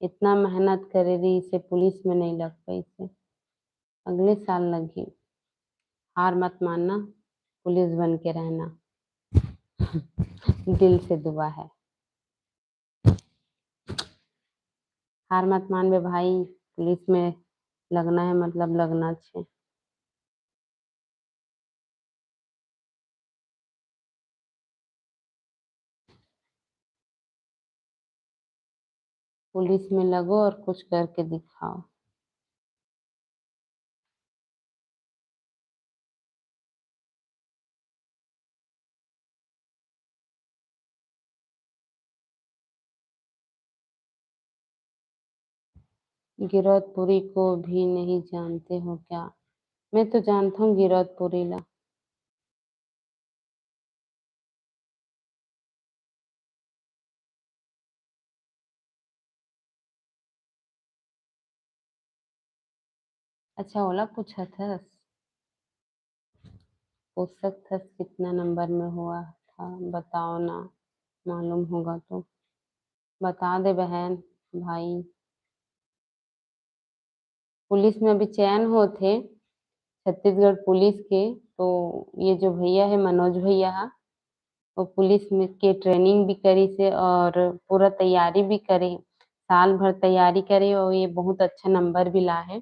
इतना मेहनत करे रहिसे, पुलिस में नहीं लग पाइसे, अगले साल लगही। हार मत मानना, पुलिस बन के रहना। दिल से दुआ है। हार मत मानबे भाई, पुलिस में लगना है मतलब लगना छे। पुलिस में लगो और कुछ करके दिखाओ। गिरौदपुरी को भी नहीं जानते हो क्या? मैं तो जानता हूँ गिरौदपुरी ला। अच्छा, ओला पूछत हस? पूछ सकत हस, कितना नंबर में हुआ था, बताओ ना, मालूम होगा तो बता दे बहन, भाई। पुलिस में अभी चयन होत हे छत्तीसगढ़ पुलिस के, तो ये जो भैया है मनोज भैया हा, वो पुलिस में के ट्रेनिंग भी करिस हे और पूरा तैयारी भी करे, साल भर तैयारी करे और ये बहुत अच्छा नंबर भी ला है,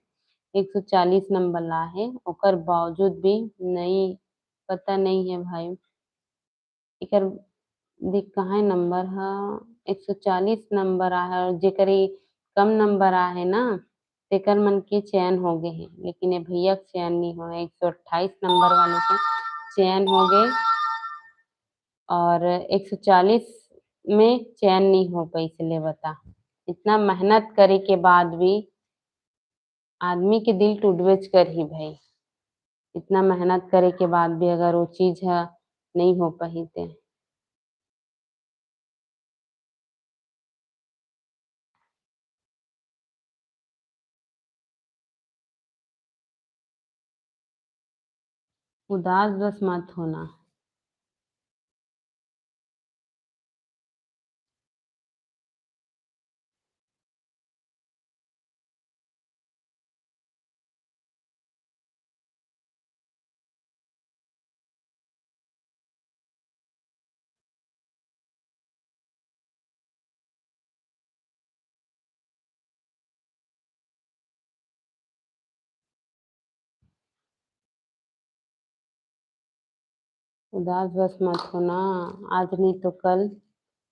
एक सौ चालीस नंबर ला है, ओकर बावजूद भी नहीं, पता नहीं है भाई। एकर देख कहाँ नंबर ह, एक सौ चालीस नंबर आहे और जेकर ये कम नंबर आहे ना, तेकर मन के चयन हो गए हे, लेकिन ये भैया के चयन नहीं हो, एक सौ अट्ठाईस नंबर वाले के चयन हो गए और एक सौ चालीस में चयन नहीं हो पाइस। ले बता, इतना मेहनत करे के बाद भी आदमी के दिल टूटबेच करही भाई, इतना मेहनत करे के बाद भी अगर वो चीज ह नहीं हो पाही ते। उदास बस मत होना। उदास बस मत होना, आज नहीं तो कल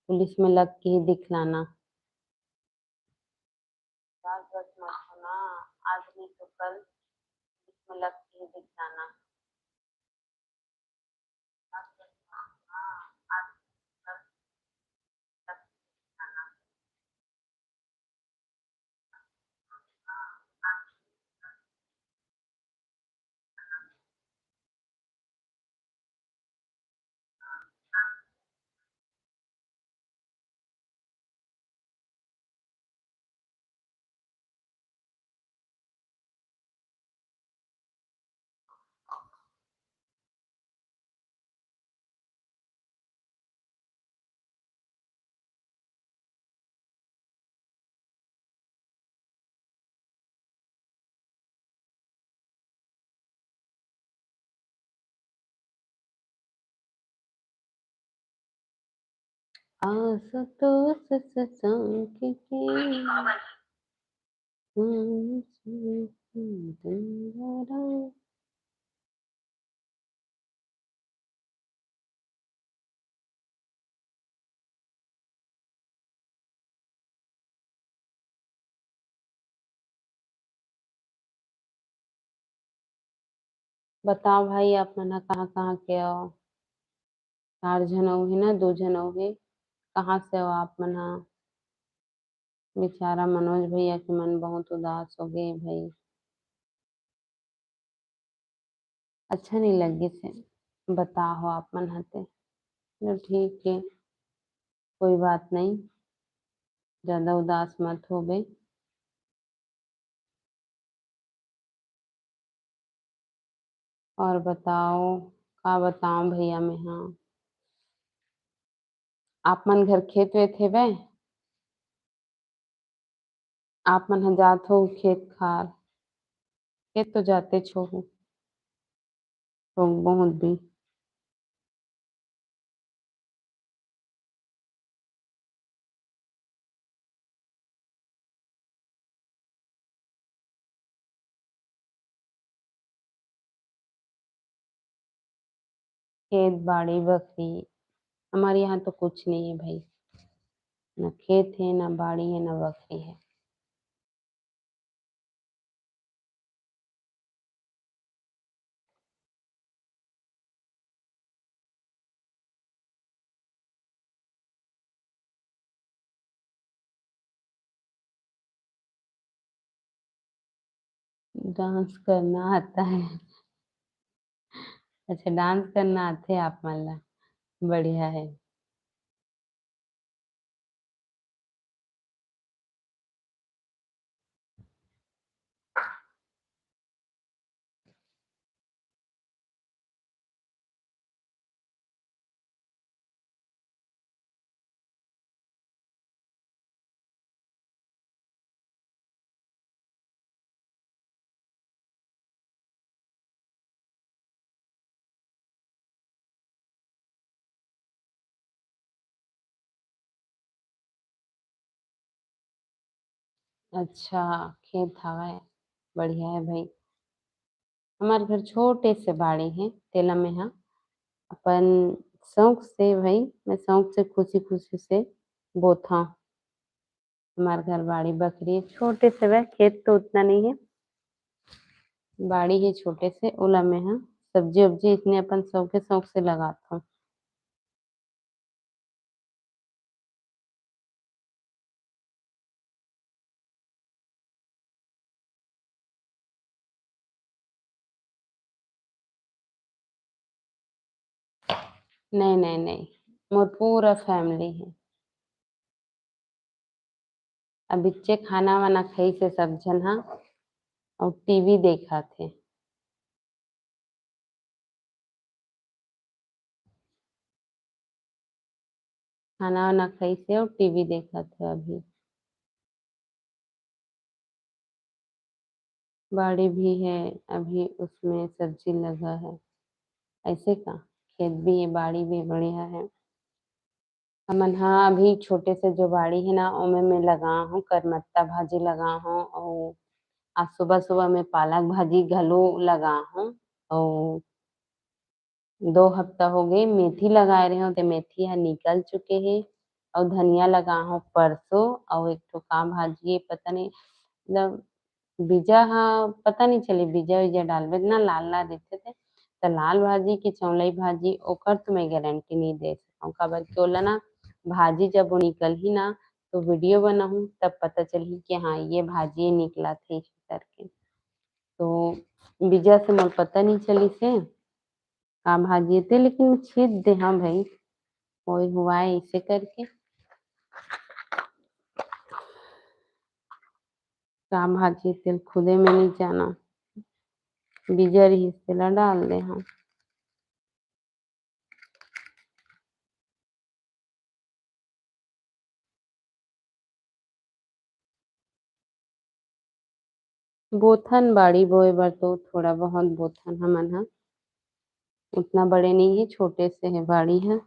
पुलिस में लग के ही दिखलाना। उदास बस मत होना, आज नहीं तो कल पुलिस में लग के ही दिखलाना। आशुतोष शशांक के। बताओ भाई, आप मन ह कहाँ-कहाँ के हो? चार झन अउ हे ना, दो झन अउ हे, कहाँ से हो आप मन ह? बेचारा मनोज भैया के मन बहुत उदास हो गए भाई। अच्छा नहीं लगिस हे, बताओ आप मन ह ते। चलो ठीक है, कोई बात नहीं, ज्यादा उदास मत होबे। और बताओ, का बताओ भैया मैं हा, आप मन घर खेत वेत हेवे? आप मन ह जात हो खेत खार? खेत तो जाते छो हो, तो बहुत भी। खेत बाड़ी बखरी, हमारे यहाँ तो कुछ नहीं है भाई, ना खेत है, ना बाड़ी है, ना बखरी है। डांस करना आता है। अच्छा, डांस करना आथे आप मन ला, बढ़िया है। अच्छा, खेत हवय, बढ़िया हे भई। हमर घर छोटे से बाड़ी हे, तेला मेंहा अपन शौक से भई, मैं शौक से खुशी-खुशी से बोथंव। हमर घर बाड़ी बखरी हे, छोटे से बा, खेत तो उतना नइ हे, बाड़ी हे छोटे से, ओला मेंहा सब्जी-उब्जी इसने अपन शौके शौक से लगाथंव। नहीं, नहीं, नहीं, मोर पूरा family हे। अभिच्चे खाना वाना खाइस हे सब झन हा, अउ टीवी देखत हे। खाना वाना खाइस हे अउ टीवी देखत हे अभी। बाड़ी भी हे, अभी उसमें सब्जी लगा है। ऐसे का? खेत भी हे, बाड़ी भी बढ़िया हे। हमन हा अभी छोटे से जो बाड़ी हे ना, ओमे मैं लगा हूँ, करमत्ता भाजी लगा हूँ, अउ आज सुबह-सुबह में पालक भाजी घलो लगा हूँ, अउ दो हफ्ता हो गए, मेथी लगाए रहे हूँ, ते मेथी ह निकल चुके हे, अउ धनिया लगा हूँ परसों, अउ एक ठो का भाजी हे, पता नहीं, मतलब, बीजा ह पता नहीं चले, बीजा-वीजा डालबे ना, लाल-लाल रहिथे ते, त लाल भाजी के चौलई भाजी, ओकर तो मैं गारंटी नहीं दे सकूँ, काबर कि ओला ना, भाजी जब वो निकलही ना, तो वीडियो बनाहूँ, तब पता चलही कि हाँ, ये भाजी निकला थे करके। तो बीजा से मोर पता नहीं चलिस हे, का भाजी हे ते, लेकिन मैं छीत दे हँव भाई, कोई हुआ है इसे करके। का भाजी हे तेल खुदे में नहीं जाना, बीजा रहिस तेला डाल दे हँव। बोथन बाड़ी बोए बर तो थोड़ा बहुत बोथन हमन ह, उतना बड़े नहीं हे, छोटे से हे बाड़ी ह।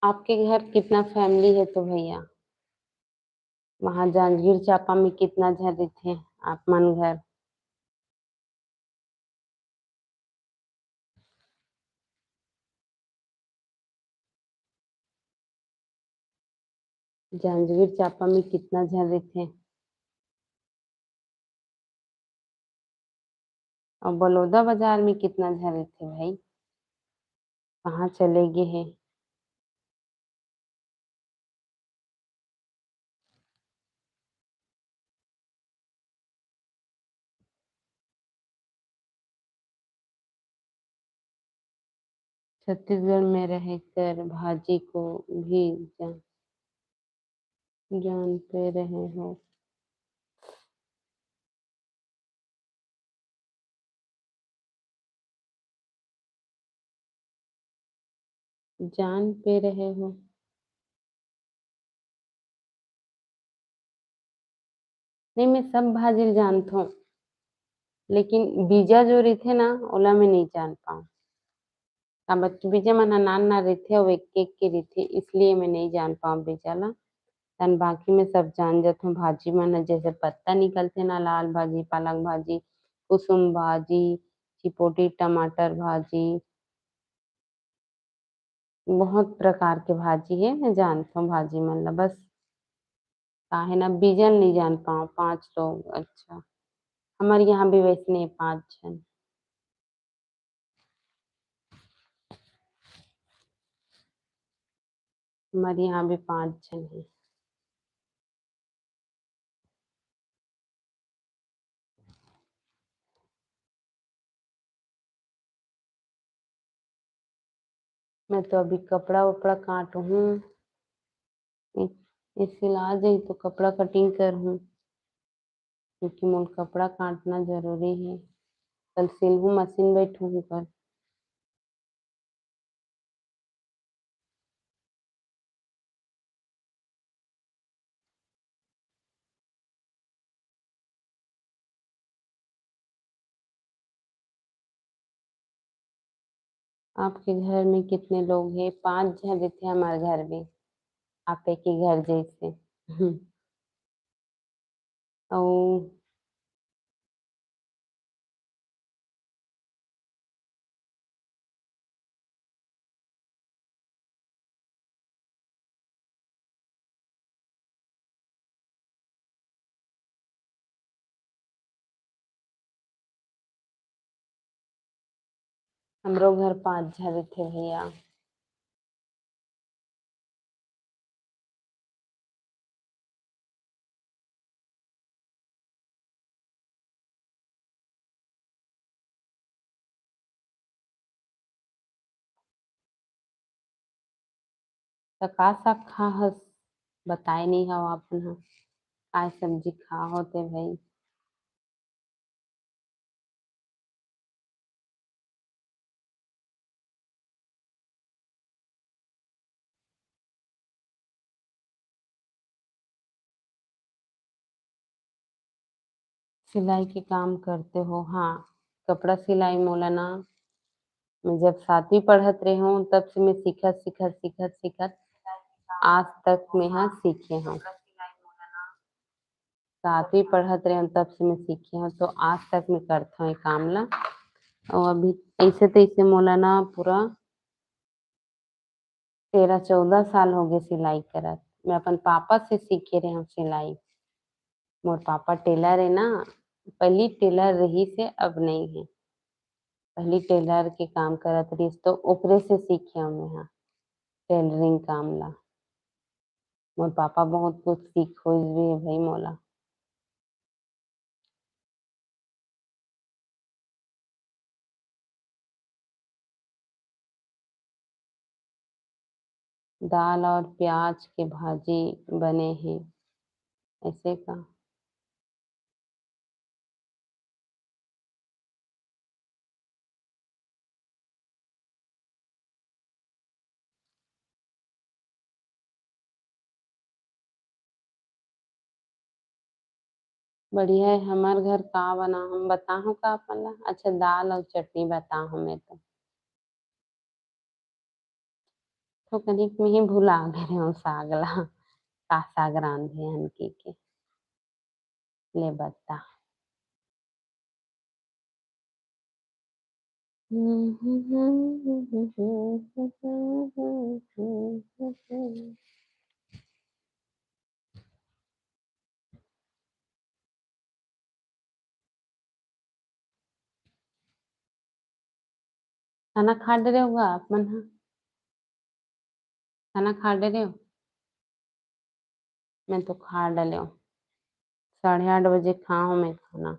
आपके घर कितना family है तो भैया? वहाँ जांजगीर चांपा में कितना झन रहिथे आप मन घर? जांजगीर चांपा में कितना झन रहिथे? अउ बलौदा बाजार में कितना झन रहिथे भाई? कहाँ चले गे हे? छत्तीसगढ़ में रहकर भाजी को भी जान, जान पे रहे हो। जान पे रहे हो। नहीं, मैं सब भाजी ल जानथों, लेकिन बीजा जो रहिथे ना, ओला मैं नहीं जान पाऊँ। काबर कि बीजा मन ह नान नान रहिथे अउ एक एक के रहिथे, इसलिए मैं नहीं जान पाऊँ बीजा ला। तन बाकी मैं सब जान जाथों भाजी मन ह, जैसे पत्ता निकलथे ना, लाल भाजी, पालक भाजी, कुसुम भाजी, चिपोटी टमाटर भाजी, बहुत प्रकार के भाजी हे, मैं जानथों भाजी मन ला, बस काहे ना बीजा ल नहीं जान पाऊँ, पाँच लोग, अच्छा। हमर यहाँ भी वैसने हे पाँच झन। हमर यहाँ भी पाँच झन हे। मैं तो अभी कपड़ा वपड़ा काटहूँ। ए, ए सिला जाही तो कपड़ा cutting करहूँ, क्योंकि मोला कपड़ा काटना जरूरी हे। कल सिलहूँ, मशीन बैठहूँ कल। आपके घर में कितने लोग हैं? पाँच झन रहिथे हमर घर में, आपे के घर जैसे। अउ हमरो घर पाँच झन रहिथे भैया। त का साग खा हस? बताए नइ हव आप मन ह। काय सब्जी खा होते भाई? सिलाई के काम करते हो? हाँ, कपड़ा सिलाई मोला ना, मैं जब सातवीं पढ़त रहे हूँ, तब से मैं सीखत, सीखत, सीखत, सीखत आज तक मैं हा सीखे हूँ। सातवीं पढ़त रहे हूँ, तब से मैं सीखे हूँ, तो आज तक मैं करत हूँ ये काम ला। और अभी ऐसे तैसे मोला ना पूरा तेरह चौदह साल हो गए सिलाई करत। मैं अपन पापा से सीखे रहे हूँ सिलाई। मोर पापा टेलर है ना, पहली टेलर रहिस हे, अब नहीं है। पहली टेलर के काम करत रहिस, तो ओकरे से सीखे हूँ मैं हा टेलरिंग काम ला। मोर पापा बहुत कुछ सिखोइस भी है भाई मोला। दाल और प्याज के भाजी बने हे, ऐसे का? बढ़िया है। हमार घर का बना, हम बताहूँ का अपन ला? अच्छा, दाल और चटनी बताहूँ मैं तो। तो कनिक में ही भुला गे रहे हूँ साग ला, का साग रांधे हन के, के। ले बता। खाना खा डरे होगा आप मन हा? खाना खा डरे हो? मैं तो खा डले हूँ। साढ़े आठ बजे खा हूँ मैं खाना।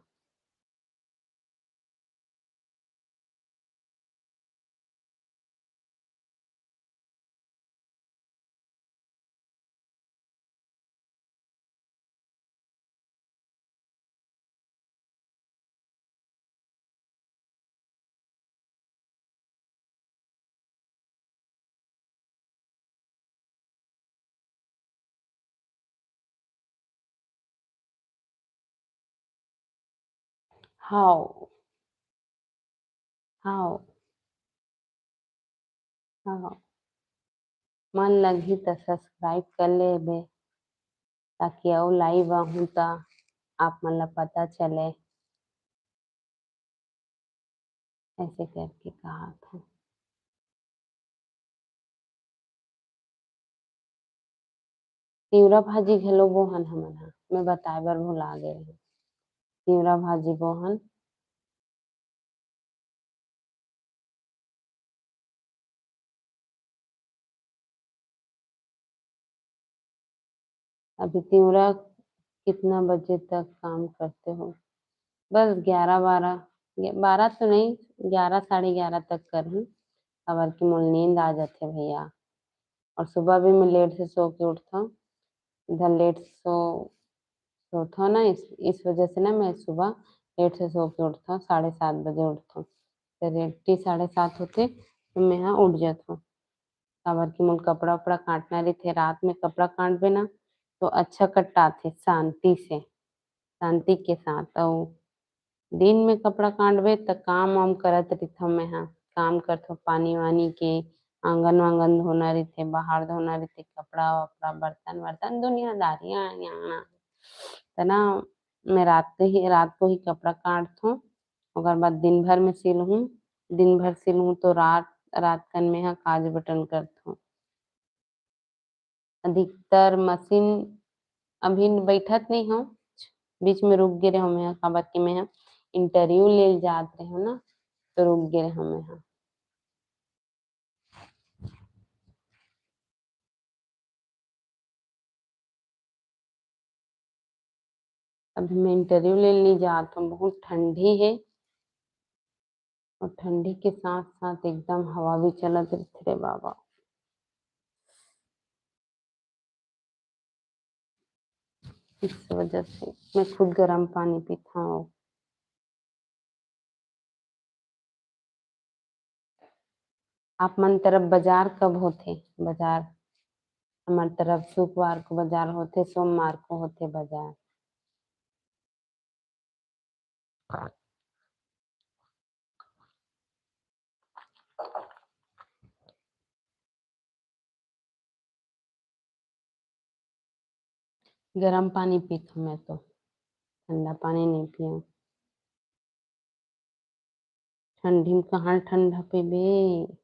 हाव। हाव। हाव। मन लगही त subscribe कर लेबे, ताकि अउ live आहूँ त आप मन ला पता चले। ऐसे करके कहा था। तिवरा भाजी घलो बोहन हमन ह, मैं बताए बर भुला गे रहें। तिवरा भाजी बोहन। अभी तिवरा कितना बजे तक काम करते हो? बस ग्यारह बारह, ग्या-, बारह तो नहीं, ग्यारह, साढ़े ग्यारह तक करहूँ, काबर कि मोला नींद आ जाथे भैया। और सुबह भी मैं लेट से सो के उठथौं, इधर लेट सो, सोथौं ना, इस, इस वजह से ना मैं सुबह लेट से सो के उठथौं, साढ़े सात बजे उठथौं। तो रेडी साढ़े सात होथे, तो मैं हा उठ जाथौं। काबर कि मोला कपड़ा उपड़ा काटना रहिथे, रात में कपड़ा काटबे ना, तो अच्छा कटाथे, शांति से, शांति के साथ। अउ दिन में कपड़ा काटबे, त काम वाम करत रहिथौं मैं हा, काम करथौं पानी वानी के, आंगन वांगन धोना रहिथे, बाहर धोना रहिथे, कपड़ा वपड़ा, बर्तन वर्तन, दुनियादारी, आ, आ, आ। त ना, मैं रात के ही, रात को ही कपड़ा काटथौं, ओकर बाद दिन भर में सिलहूँ, दिन भर सिलहूँ तो रात, रात कन में हा काज बटन करथौं। अधिकतर मशीन अभी बैठत नहीं हौं, बीच में रुक गे रहौं मैं हा, काबर कि मैं हा interview ले जात रहौं ना, तो रुक गे रहौं मैं हा। अभी मैं interview ले नइ जात हौं, बहुत ठंडी हे और ठंडी के साथ-साथ एकदम हवा भी चलत रहिथे रे बाबा। इस वजह से मैं खुद गरम पानी पीथौं। आप मन तरफ बाजार कब होथे? बाजार, हमर तरफ शुक्रवार को बाजार होथे, सोमवार को होथे बाजार। गरम पानी पीथौं मैं तो, ठंडा पानी नहीं पीऊँ। ठंडी में कहाँ ठंडा पीबे?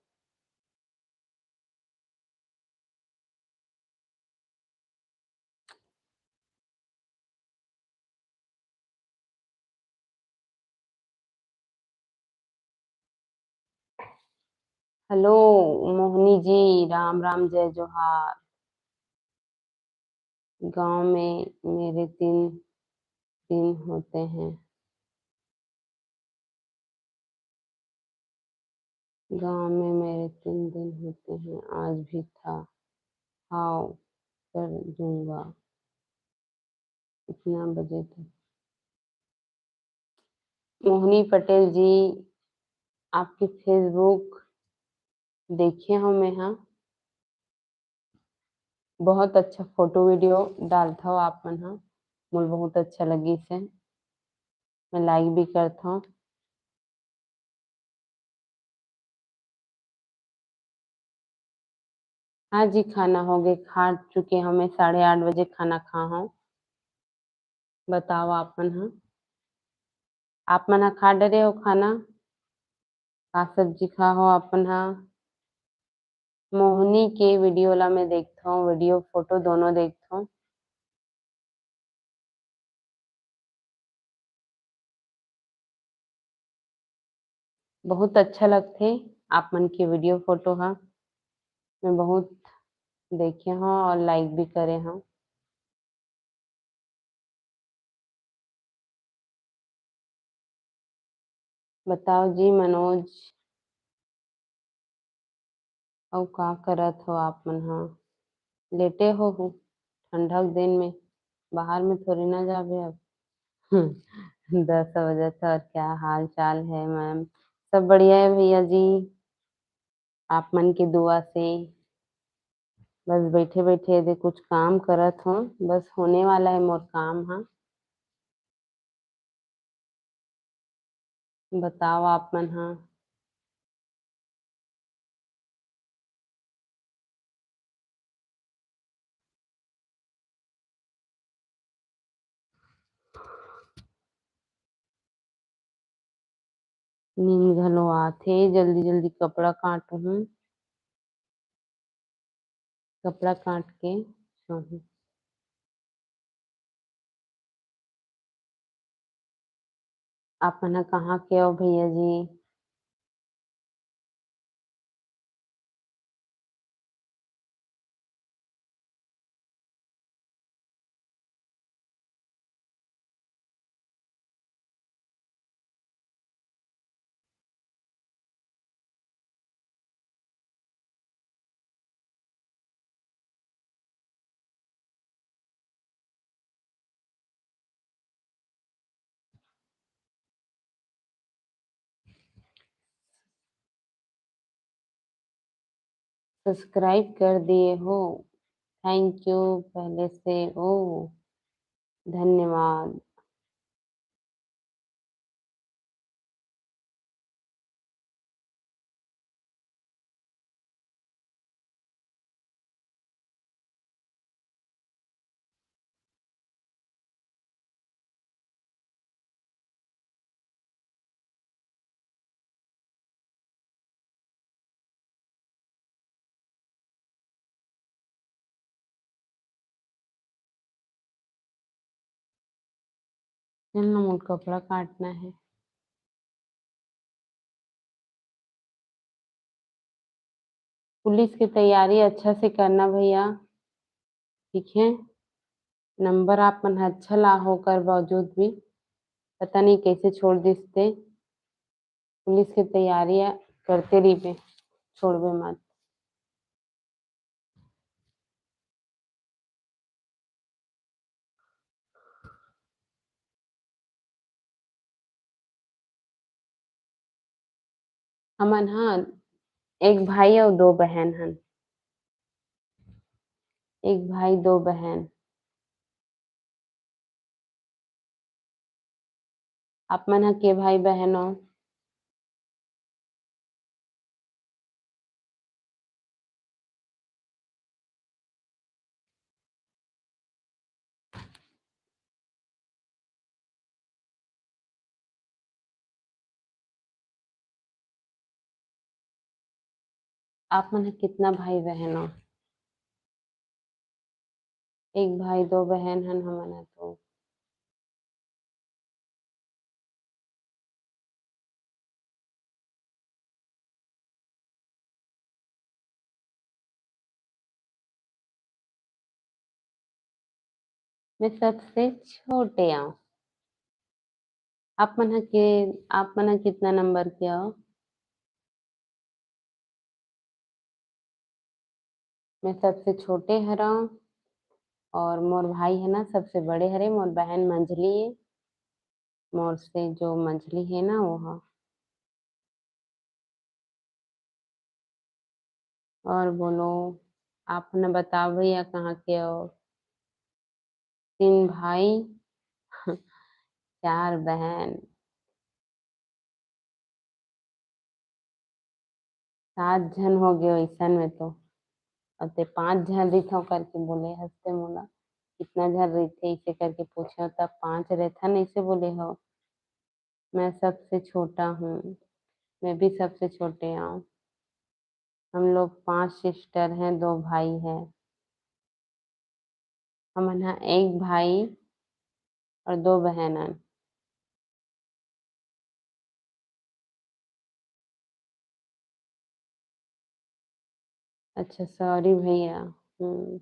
हेलो मोहनी जी, राम राम, जय जोहार। गांव में मेरे तीन दिन होते हैं। गांव में मेरे तीन दिन होते हैं, आज भी था। हाव, कर दूंगा। इतना बजे तक। मोहनी पटेल जी, आपके Facebook देखे हौं मैं हा। बहुत अच्छा photo video डालथव आप मन हा, मोला बहुत अच्छा लगिस हे, मैं like भी करथव। हाँ जी, खाना हो गे, खा चुके हौं मैं, साढ़े आठ बजे खाना खा हौं। बताओ आप मन हा, आप मन हा खा डरे हो खाना? का सब्जी खा हो आप मन हा? मोहनी के video ला मैं देखथौं, video photo दोनों देखथौं। बहुत अच्छा लगथे आप मन के video photo हा, मैं बहुत देखे हौं और like भी करे हौं। बताओ जी मनोज, अउ का करत हो आप मन हा? लेटे हो, हो ठंडक दिन में, बाहर में थोड़ी ना जाबे अब। दस बजे तो, और क्या हाल चाल है मैम? सब बढ़िया है भैया जी, आप मन के दुआ से। बस बैठे बैठे एदे कुछ काम करत हो, बस होने वाला है मोर काम हा। बताओ आप मन हा। नींद घलो आथे, जल्दी जल्दी कपड़ा काटहूँ, कपड़ा काट के सोहूँ। आप मन ह कहाँ के हो भैया जी? सब्सक्राइब कर दिए हो, थैंक यू पहले से। ओ, धन्यवाद। चल ना, मोर कपड़ा काटना है। पुलिस की तैयारी अच्छा से करना भैया, ठीक है? नंबर आप मन अच्छा ला होकर बावजूद भी पता नहीं कैसे छोड़ दिसते। पुलिस की तैयारी करते रहिबे, छोड़बे मत। हमन ह एक भाई अउ दो बहन हन। एक भाई, दो बहन। आप मन ह के भाई बहन हो? आप मन ह कितना भाई बहन हो? एक भाई, दो बहन हन हमन ह तो। मैं सबसे छोटे आंव। आप मन ह के, आप मन ह कितना नंबर के आव? मैं सबसे छोटे हरव और मोर भाई है ना सबसे बड़े हरे, मोर बहन मंझली है, मोर से जो मंझली है ना वो ह। और बोलो, आप न बताओ भैया कहाँ के हो? तीन भाई, चार बहन, सात झन हो गए ऐसन में तो। अब ते पांच झन रहिथव करके बोले हस ते मोला, कितना झन रहिथे ऐसे करके पूछे, तब पांच रहथन ऐसे बोले हो। मैं सबसे छोटा हूँ, मैं भी सबसे छोटे आंव। हम लोग पांच सिस्टर हैं, दो भाई है। हमन ह एक भाई और दो बहन हन। अच्छा, सॉरी भैया। हम्म।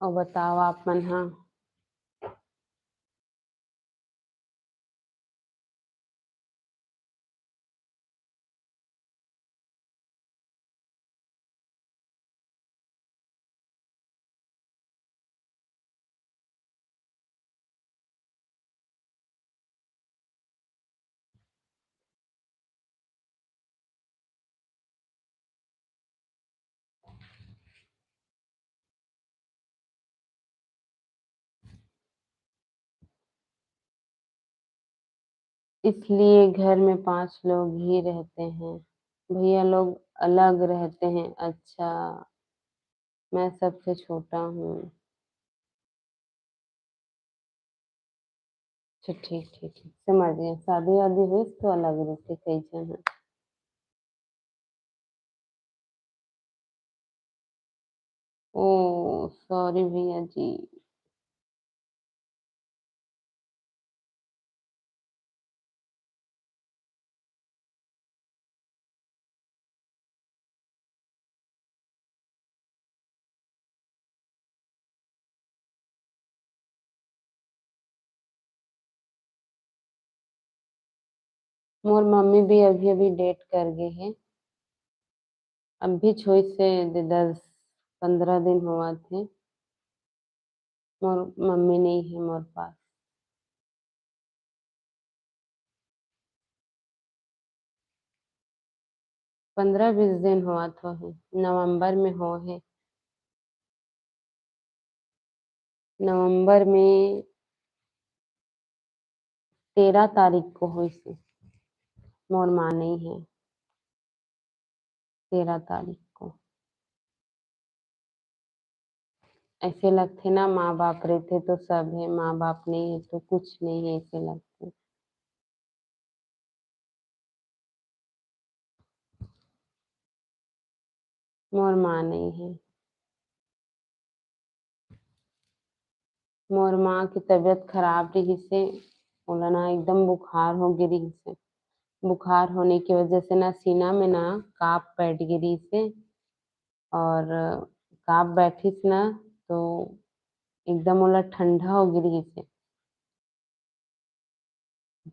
अउ बताओ आप मन ह। इसलिए घर में पांच लोग ही रहते हैं। भैया लोग अलग रहते हैं। अच्छा, मैं सबसे छोटा हूँ। अच्छा, ठीक, ठीक, ठीक, समझ गया। शादी वादी होइस तो अलग रहते, कई झन है। ओ, सॉरी भैया जी। मोर मम्मी भी अभी-अभी डेथ कर गे हे। अभी होइस हे दस पंद्रह दिन होवत हे। मोर मम्मी नइ हे मोर पास। पंद्रह बीस दिन होवत होही, नवंबर में होहे। नवंबर में तेरह तारीख को होइस हे। मोर माँ नइ हे। तेरह तारीख को। ऐसे लगथे ना, माँ बाप रहिथे तो सब हे, माँ बाप नइ हे तो कुछ नइ हे, ऐसे लगथे। मोर माँ नइ हे। मोर माँ के तबीयत खराब रिहिस हे, ओला ना एकदम बुखार हो गे रिहिस हे। बुखार होने की वजह से ना सीना में ना काप बैठ गे रिहिस हे, और काप बैठिस ना तो एकदम ओला ठंडा हो गे रिहिस हे।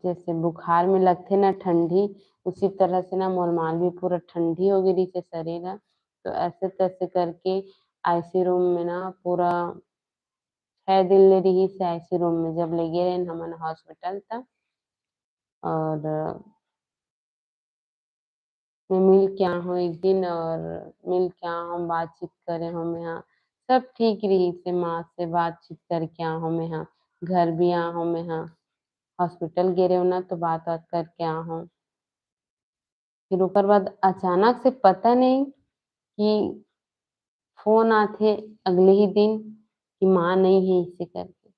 जैसे बुखार में लगथे ना ठंडी, उसी तरह से ना मोर माँ ल भी पूरा ठंडी हो गे रिहिस हे शरीर ह। तो ऐसे तैसे करके आईसीयू रूम में ना पूरा छह दिन ले रिहिस हे आईसीयू रूम में, जब ले गे रहेन हमन हॉस्पिटल त। और मैं मिल के आ हूँ एक दिन, और मिल के आ हूँ, बातचीत करे हूँ मैं हा। सब ठीक रिहिस हे, माँ से बातचीत करके आ हूँ मैं हा। घर भी आ हूँ मैं हा। हॉस्पिटल गे रहेंव ना तो बात बात करके आ हूँ। फिर ओकर बाद अचानक से पता नहीं कि फोन आथे अगले ही दिन कि माँ नइ हे, इसे करके।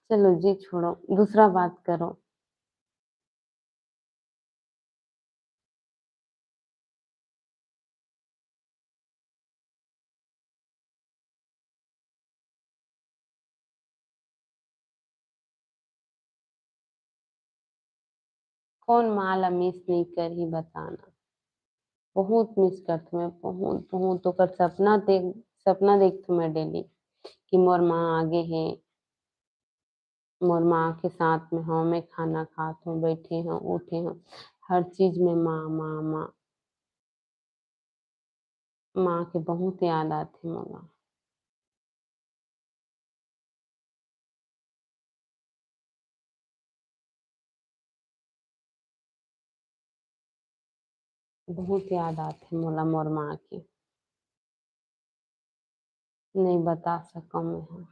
चलो जी, छोड़ो, दूसरा बात करो। कौन माँ ला मिस नइ करही, बताना। बहुत मिस करथों मैं, बहुत, बहुत। ओकर सपना देख, सपना देखथों मैं डेली कि मोर माँ आगे हे, मोर माँ के साथ में हूँ, मैं खाना खात हूँ, बैठे हूँ, उठे हूँ, हर चीज में माँ, माँ, माँ। माँ के बहुत याद आथे मोला। बहुत याद आथे मोला मोर माँ के, नहीं बता सकव मैं हा।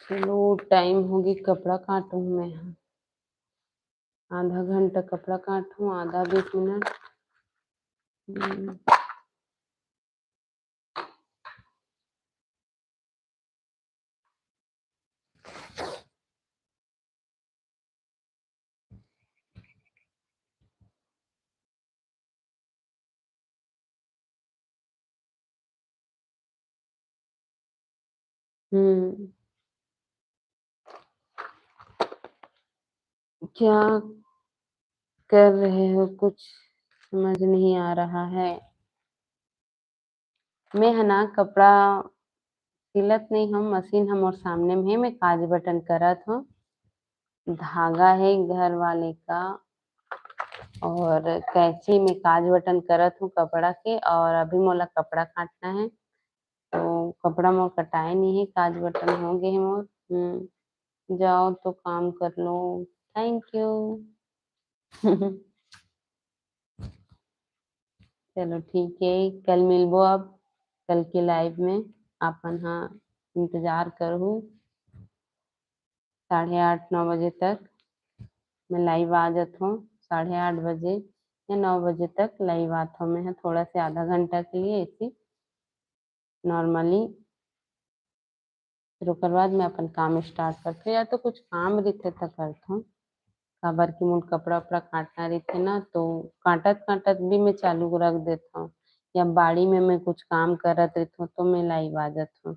चलो, टाइम होगे, कपड़ा काटूँ मैं हा। आधा घंटा कपड़ा काटूँ, आधा बीस मिनट। हम्म। हम्म। क्या कर रहे हो? कुछ समझ नहीं आ रहा है। मैं ह ना कपड़ा सिलत नहीं हूँ, मशीन ह मोर सामने में हे, मैं काज बटन करत हूँ। धागा है घर वाले का और कैंची में काज बटन करत हूँ कपड़ा के, और अभी मोला कपड़ा काटना है, तो कपड़ा मोर कटाए नहीं है, काज बटन हो गए है मोर। हम्म, जाओ तो काम कर लो। Thank you। चलो ठीक है, कल मिलबो अब, कल के लाइव में। अपन हा इंतजार करहू, साढ़े आठ नौ बजे तक मैं लाइव आ जात हूँ। साढ़े आठ बजे या नौ बजे तक लाइव आत हूँ मैं, थोड़ा से आधा घंटा के लिए ऐसी नॉर्मली। फिर ओकर बाद मैं अपन काम स्टार्ट करथों, या तो कुछ काम रहिथे त करथों, काबर कि मोर कपड़ा उपड़ा काटना रहिथे ना, तो काटत काटत भी मैं चालू रख देथों, या बाड़ी में मैं कुछ काम करत रहिथों तो मैं लाइव आ जाथों।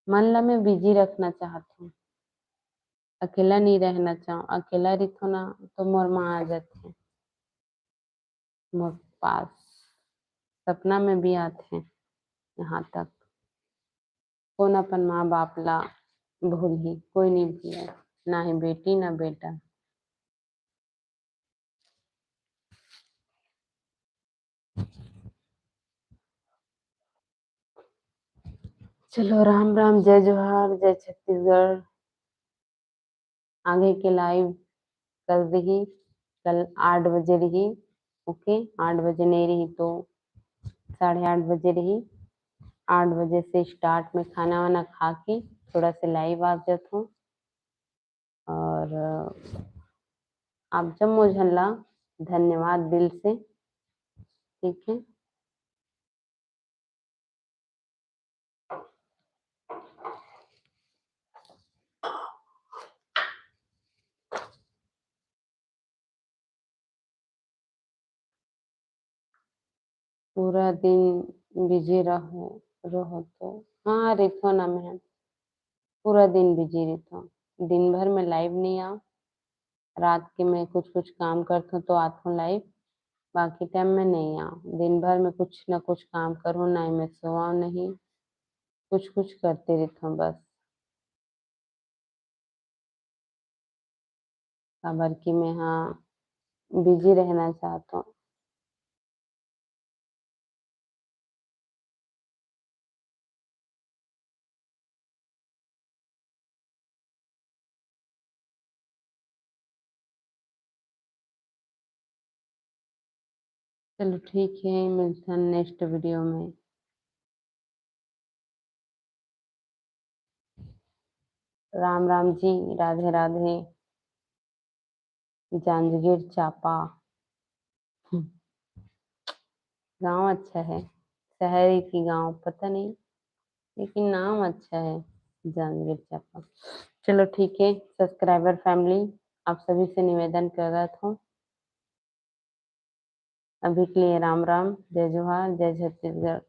मन ला मैं बिजी रखना चाहत हूँ, अकेला नहीं रहना चाहूँ। अकेला रहिथों ना तो मोर माँ आ जाथे मोर पास, सपना में भी आथे। यहाँ तक कौन अपन माँ बाप ला भूलही, कोई नहीं भूले, ना ही बेटी ना बेटा। चलो राम राम, जय जोहार, जय छत्तीसगढ़। आगे के लाइव कर दही, कल आठ बजे रही। ओके, आठ बजे नहीं रही तो साढ़े आठ बजे रही। आठ बजे से स्टार्ट में खाना वाना खा के थोड़ा से लाइव आ जात हूँ। और आप जम्मो झन ला धन्यवाद दिल से। ठीक है, पूरा दिन बिजी रहो रहो तो। हाँ, रहिथों ना मैं, पूरा दिन बिजी रहिथों, दिन भर में लाइव नहीं आव। रात के मैं कुछ कुछ काम करथों तो आथों लाइव, बाकी टाइम में नहीं आव। दिन भर में कुछ ना कुछ काम करूँ, ना मैं सोवाव नहीं, कुछ कुछ करते रहिथों बस। काबर कि मैं हा बिजी रहना चाहत हूँ। चलो ठीक है, मिलथन नेक्स्ट वीडियो में। राम राम जी, राधे राधे। जांजगीर चांपा। गांव अच्छा है, शहर है कि गांव पता नहीं, लेकिन नाम अच्छा है जांजगीर चांपा। चलो ठीक है, सब्सक्राइबर फैमिली, आप सभी से निवेदन कर रहा था, अभी के लिए राम राम, जय जोहार, जय छत्तीसगढ़।